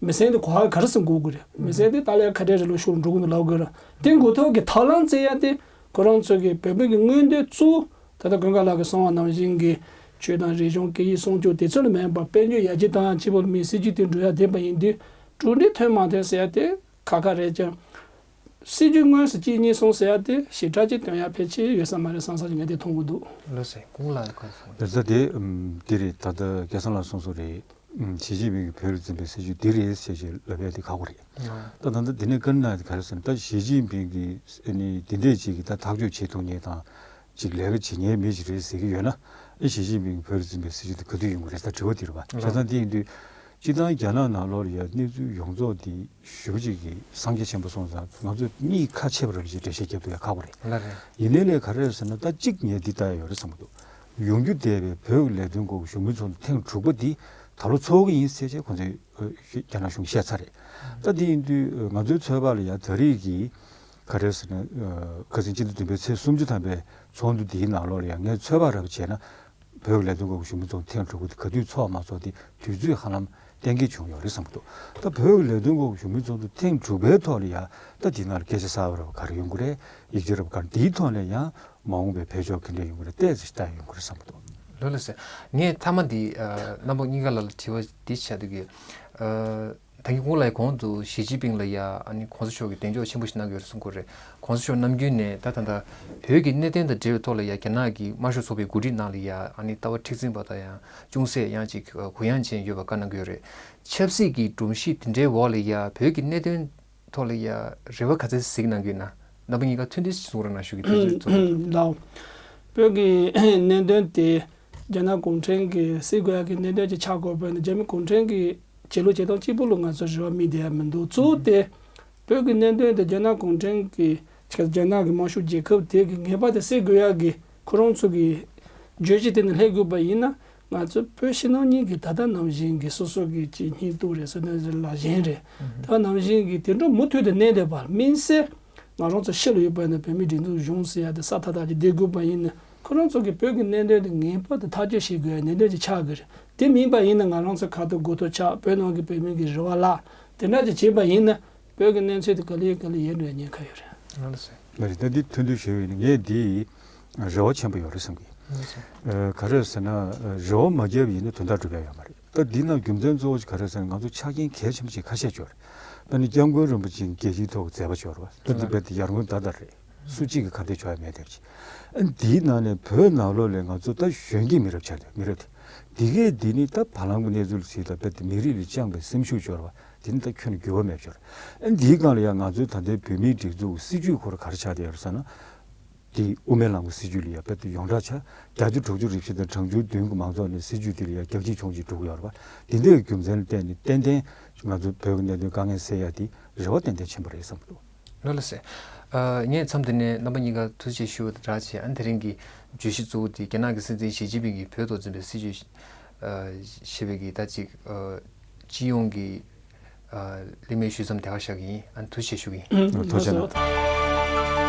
མི་སེམས་དེ་ག་ག་རེ་སེ་འགུག་དགོས་རེད། མི་སེམས་དེ་ཏཱ་ལའི་ཁ་བྲལ་རེད་ལོ་ཕྱོགས་འགྲོ་གི་འདུག་ལབ་དགོས་རེད། དེ་འགུག་ཐབས་ཀྱི་ཐབས་ལམ་བཙལ་ཡ་དེ། ཁོ་རང་ཚོ་གི་བོད་པའི་གི་མངོན་འདོད་གཙོ་བོ་ད་ལྟ་ཀུན་དགའ་ལགས་ཀྱིས་གསུངས་པ་ནང་བཞིན་གྱི་ཆོས་དང་རིག་གཞུང་སྐད་ཡིག་སྲུང་སྐྱོབ་དེ་ཚོ་ལ་མིན་པ་དཔལ་འབྱོར་ཡར་རྒྱས་བཏང་ཡ་གཅིག་པོ་མིན། སྲིད་ཇུས་དེ་འགྲོ་ཡ་བསྡད་པ་ཡིན་དུས་གྲུབ་འབྲས་ཐོན་མ་ཐོན་ཟེར་ཡ་དེ་ཁག་ཁག་རེད་ཀྱང་། སྲིད་ཇུས་དངོས་སུ་གཅིག་གཉིས་གསུངས་ཟེར་ཡ་དེ་ཞིབ་ཕྲ་གཅིག་སྟོན་ཡ་ཕལ་ཆེར་ཡོད་ས་མ་རེད་བསམ་བསམ་ཞིག་ངས་དེ་མཐོང་གི་འདུག། ལགས་སོ། ཀུན་དགའ་ལགས་ཁ་སང་། ལགས་སོ། དེ་ཨམ་དེ་རེད། ད་ལྟ་སྐལ་བཟང་ལགས་གསུངས་སོང་རེད། ཞི་ཅིན་ཕིང་གིས་བོད་ལ་འཛིན་པའི་སྲིད་བྱུས་འདི་རེད་ཟེར་ཞེས་ལབ་ཡ་དེ་ཁག་པོ་རེད། ད་ད་ལྟ་འདི་ནས་བཀའ་འདྲི་གནང་ཡ་དེ་ག་རེ་ཟེར་ན། ད་ཞི་ཅིན་ཕིང་གིས་ཨ་ནི་འདི་འདྲས་ཅིག་གིས་ད་ཐག་གཅོད་བྱེད་ཐུབ་མཁན་དང་ཅིག་ལས་ཀ་བྱེད་མཁན་མི་ཞིག་རེད་ཟེར་གྱི་ཡོད་ན། ཨ་ཞི་ཅིན་ཕིང་གིས་བོད་ལ་འཛིན་པའི་སྲིད་བྱུས་དེ་ག་དུས་ཡོང་གི་རེད། ད་དྲི་བ་འདི་རེད་པ། བྱས་ཙང་དེ་ཡིན་དུས་སྤྱིར་བཏང་རྒྱ་ནག་ནང་ལོགས་ལ་ཡ་གནས་ཚུལ་ཡོངས་རྫོགས་འདི་ཞེ་པོ་ཅིག་གི་སངས་རྒྱས་ཆེན་པོ་སོང་ཙང་ང་ཚོས་གཉིས་ཁ་ཕྱེ་བ་རེད་ཅེས་འགྲེལ་བཤད་རྒྱབ་ཐུབ་ཡ་ཁག་པོ་རེད། ལགས་རེད། ཡིན་ནའི་ལས་ག་རེ་རེད་ཟེར་ན། ད་གཅིག་ངས་འདི་ལྟ་ཡ་ཡོད་རེད་བསམ་གྱི་འདུག། ཡོང་རྒྱུ་བསྡད་པའི་བོད་ཀྱི་ལས་དོན་སྐོར་གྱི་གཞུང་མིན་ཚོགས་འདུ་ཐེངས་དྲུག་པ་འདི་ད་ལོ་ཚོགས་ཀྱི་ཡིན་ཟེར་བྱས་ཁོང་ཚོས་རྒྱ་ནག་གཞུང་བཤད་ཚར་རེད། ད་འདི་ཡིན་དུས་ང་ཚོའི་ཚོད་དཔག་ལ་ཡ་ད་རེས་ཀྱི་ག་རེ་ཟེར་ན། ཁ་སང་སྤྱི་ཟླ་བདུན་པའི་ཚེས་སུམ་ཅུ་ཐམ་པའི་ཚོགས་འདུ་འདིའི་ནང་ལོགས་ལ་ཡ་ངས་ཚོད་དཔག་རེ་བ་བྱས་ན། བོད་ཀྱི་ལས་དོན་སྐོར་གྱི་གཞུང་མིན་ཚོགས་འདུ་ཐེངས་དྲུག་པ་དེ་ག་དུས་ཚོགས་མ་ཚོགས་དེ་དུས་ཚོད་ཧ་ལམ་གཏན་འཁེལ་བྱུང་ཡོད་རེད་བསམ་གྱི་འདུག། ད་བོད་ཀྱི་ལས་དོན་སྐོར་གྱི་གཞུང་མིན་ཚོགས་འདུ་ཐེངས་དྲུག་པའི་ཐོག་ལ་ཡ་ད་དེའི་ནང་ལ་སྐད་ཆ་གསར་པ་རེ་བ་ག་རེ་ཡོང་གི་རེད། ཡིག་ཆ་རེ་བ་ག་རེ། དེའི་ཐོག་ནས་ཡང་མ་འོངས་པའི་འཕེལ་ཕྱོགས་ག་འདྲས་ཡོང་གི་རེད། ཏོག་ཙམ་ལྟ་ཡོང་གི་རེད་བསམ་གྱི་འདུག། ལགས་ལགས་སོ། ངས་མཐའ་མ་འདི་ཨ་རྣམ་པ་གཉིས་ཀ་ལ་ལ་དྲི་བ་འདི་བྱ་འདོད་ཀྱི། ཨ། ད་གིན་སྔོན་ལ་ཡ་གོང་དུ་ཞི་ཅིན་ཕིང་ལ་ཡ་ཨ་ནི་གོང་ས་མཆོག་གིས་གདེང་འཇོག་ཆེན་པོ་ཞིག་གནང་གི་ཡོད་རེད་གསུང་གི་ཡོད་རེད། གོང་ས་མཆོག་ནམ་རྒྱུན་ནས་ད་ད་ལྟ་བོད་ཀྱི་གནད་དོན་དང་འབྲེལ་བའི་ཐོག་ལ་ཡ་རྒྱ་ནག་གི་དམར་ཤོག་ཚོགས་པའི་འགོ་ཁྲིད་ནང་ལ་ཡ་ཨ་ནི་ལྟ་བ་མཁྲེགས་འཛིན་པ་དང་ཡང་ཅུང་ཟད་ཡང་ཅིག་གུ་ཡངས་ཅན་ཡོད་པ་བཀའ་གནང་གི་ཡོད་རེད། ཆབ་སྲིད་ཀྱི་སྒྲོམ་གཞི་དེ་འདྲའི་འོག་ལ་ཡ་བོད་ཀྱི་གནད་དོན་ཐོག་ལ་ཡ་རེ་བ་ག་ཚད་གཟིགས་གནང་གི་ཡོད་ན། རྣམ་པ་གཉིས་ཀ་ཐུང་ཐུང་ཞིག་གསུང་རོགས་གནང་ཞུ་གི། དུས་ཚོད་ཚོད་དུ། ལགས། བོད་ཀྱི་གནད་དོན་དེ་རྒྱ་ནག་གུང་ཁྲན་གྱིས་སེལ་དགོས་ཡག་གི་གནད་དོན་ཅིག་ཆགས་དགོས་པས་ན། རྒྱ་མི་གུང་ཁྲན་གྱི་བྱེད་ལུགས་བྱེད་སྟངས་གཅིག་པུ་ལ་ང་ཚོ་རེ་བ་དམིགས་བསྡད་ཡ་མི་འདུག་གཙོ་བོ་དེ་བོད་ཀྱི་གནད་དོན་དེ་རྒྱ་ནག་གུང་ཁྲན་གྱི་ཆ་རྒྱ་ནག་གི་དམར་ཤོག་རྒྱལ་ཁབ་དེ་གི་ངེས་པར་དུ་སེལ་དགོས་ཡག་གི་ཁོ་རང་ཚོ་གི་བརྗོད་གཞི་དེ་ནས་སླེབས་དགོས་པ་ཡིན་ན། ང་ཚོ་བོད་ཕྱི་ནང་གཉིས་ཀྱི་ད་ལྟ་ནང་བཞིན་གྱི་སོ་སོ་གི་ཅིག་སྙིང་སྟོབས་རེད་ཟེར་ན་རེད། ལ་ཞེན་རེད། ད་ནང་བཞིན་གྱི་དེ་འདྲ་མུ་མཐུད་དུ་གནས་བསྡད་པ་མིན་ཚེ། ང་རང་ཚོ་ཕྱི་ལ་ཡོད་པ་ཡིན་ན་བོད་མིའི་སྒྲིག་འཛུགས་གཞུང་ཟེར་ཡ་དེ་ས་ཐག་ཐག་ཅིག་བསྡད་དགོས་པ་ཡིན་ན། ཁོ་རང་ཚོ་གི་བོད་ཀྱི་གནད་དོན་དེ་ངེས་པར་དུ་ཐག་གཅོད་བྱེད་དགོས་ཡ་གནད་དོན་ཅིག་ཆགས་དགོས་རེད། དེ་མིན་པ་ཡིན་ན་ང་རང་ཚོ་ཁ་ཐུག་མགོ་ཐོག་ཆགས། བོད་ནང་གི་བོད་མི་གི་རེ་བ་བརླག་དེ་འདྲ་ཅིག་བྱས་པ་ཡིན་ན། བོད་ཀྱི་གནས་ཚུལ་དེ་ག་ལེ་ག་ལེ་ཡལ་འགྲོ་ཡ་ཉེན་ཁ་ཡོད་རེད། ལགས་སོ། ལགས་རེད། ད་འདི་ཐུང་ཐུང་ཞུས་པ་ཡིན་ན་ངས་འདི་རེ་བ་ཆེན་པོ་ཡོད་རེད་བསམ་གི། ལགས་སོ། ཨ། ག་རེ་ཟེར་ན། ཨ། རེ་བ་མ་བརྒྱབ་པ་ཡིན་ན་དོན་དག་འགྲུབ་ཡ་ཡོད་མ་རེད། ད་འདི་ནང་རྒྱུ་མཚན་གཙོ་བོ་ག་རེ་ཟེར་ན། ང་ཚོ་ཆ་རྐྱེན་གལ་ཆེན་པོ་ཅིག་ཁ་ཤས་ཡོད་རེད། ད་ནི་སྐྱབས་མགོན་རིན་པོ་ཆེ་གི་རྒྱལ་སྤྱིའི་ཐོག་མཛད་པ་ཡོད་རེད་པ། ད་འདི་རྦད་དེ་ཡར་ངོའི་ཟླ་ལྟར་རེད། སུ་གཅིག་གིས་ཁ་གཏད་གཅོག་ཡ་མེད་དེ་བྱས། ཨ། འདིའི་ནང་ནས་བོད་ནང་ལོགས་ལ་ང་ཚོ་ད་གཞོན་སྐྱེས་མི་རབས་ཆགས་བསྡད་མི་རབས་དེ། འདི་གས་འདི་ནི་ད་བར་ལམ་གྱི་གནས་ཚུལ་ཟེར་ད་རྦད་དེ་མི་རིགས་ལ་བཅངས་པའི་སེམས་ཤུགས་ཡོད་རེད་པ། དེ་ནི་ད་ཁྱོན་ནས་འགྱུར་བ་མེད་པ་ཡོད་རེད། ཨ། འདིའི་སྒང་ལ་ཡང་ང་ཚོའི་ད་ལྟའི་བོད་མིའི་སྒྲིག་འཛུགས་སྲིད་བྱུས་ཁོ་རང་ག་རེ་ཆགས་བསྡད་ཡོད་རེད་ཟེར་ན། དེ་དབུ་མའི་ལམ་གྱི་སྲིད་བྱུས་ལ་ཡ་རྦད་དེ་ཡོངས་གྲགས་ཆགས། བརྒྱད་ཅུ་དྲུག་ཅུ་རེ་བཞི་དང་གྲངས་ཆུང་བདུན་གྱི་མང་ཚོགས་ནས་སྲིད་བྱུས་དེ་ལ་ཡ་རྒྱག་ཅིང་མཆོང་ཅིང་འགྲོ་གི་ཡོད་རེད་པ། དེ་འདྲའི་རྒྱུ་མཚན་ལ་བརྟེན་ནས་ཏན་ཏན་ང་ཚོ་བོད་ཀྱི་གནད་དོན་དཀའ་ངལ་སེལ་ཡ་དེ་རེ་བ་ཏན་ཏན་ཆེན་པོ་རེད་བསམ་གྱི་འདུག་ལགས་ལགས་སེ། ཨ། ངས་མཚམས་འདི་ནས་རྣམ་པ་གཉིས་ཀ་ཐུགས་རྗེ་ཆེ་ཞུ་བ་དང་སྦྲགས་བྱས། ཨ་ནི་དེ་རིང་གི་བརྗོད་གཞི་གཙོ་བོ་དེ་རྒྱ་ནག་གི་སྲིད་འཛིན་ཞི་ཅིན་ཕིང་གིས་བོད་ཐོག་འཛིན་པའི་སྲིད་བྱུས། ཨ། ཞེས་པའི་གི་ད་ཅིག་ཨ། སྤྱི་ཡོངས་ཀྱི། ཨ། གླེང་མོལ་ཞུས་མཚམས་དེ་གར་བཞག་གི་ཡིན། ཨ་ནི་ཐུགས་རྗེ་ཆེ་ཞུ་གི་ཡིན། ཐུགས་རྗེ་གནང་།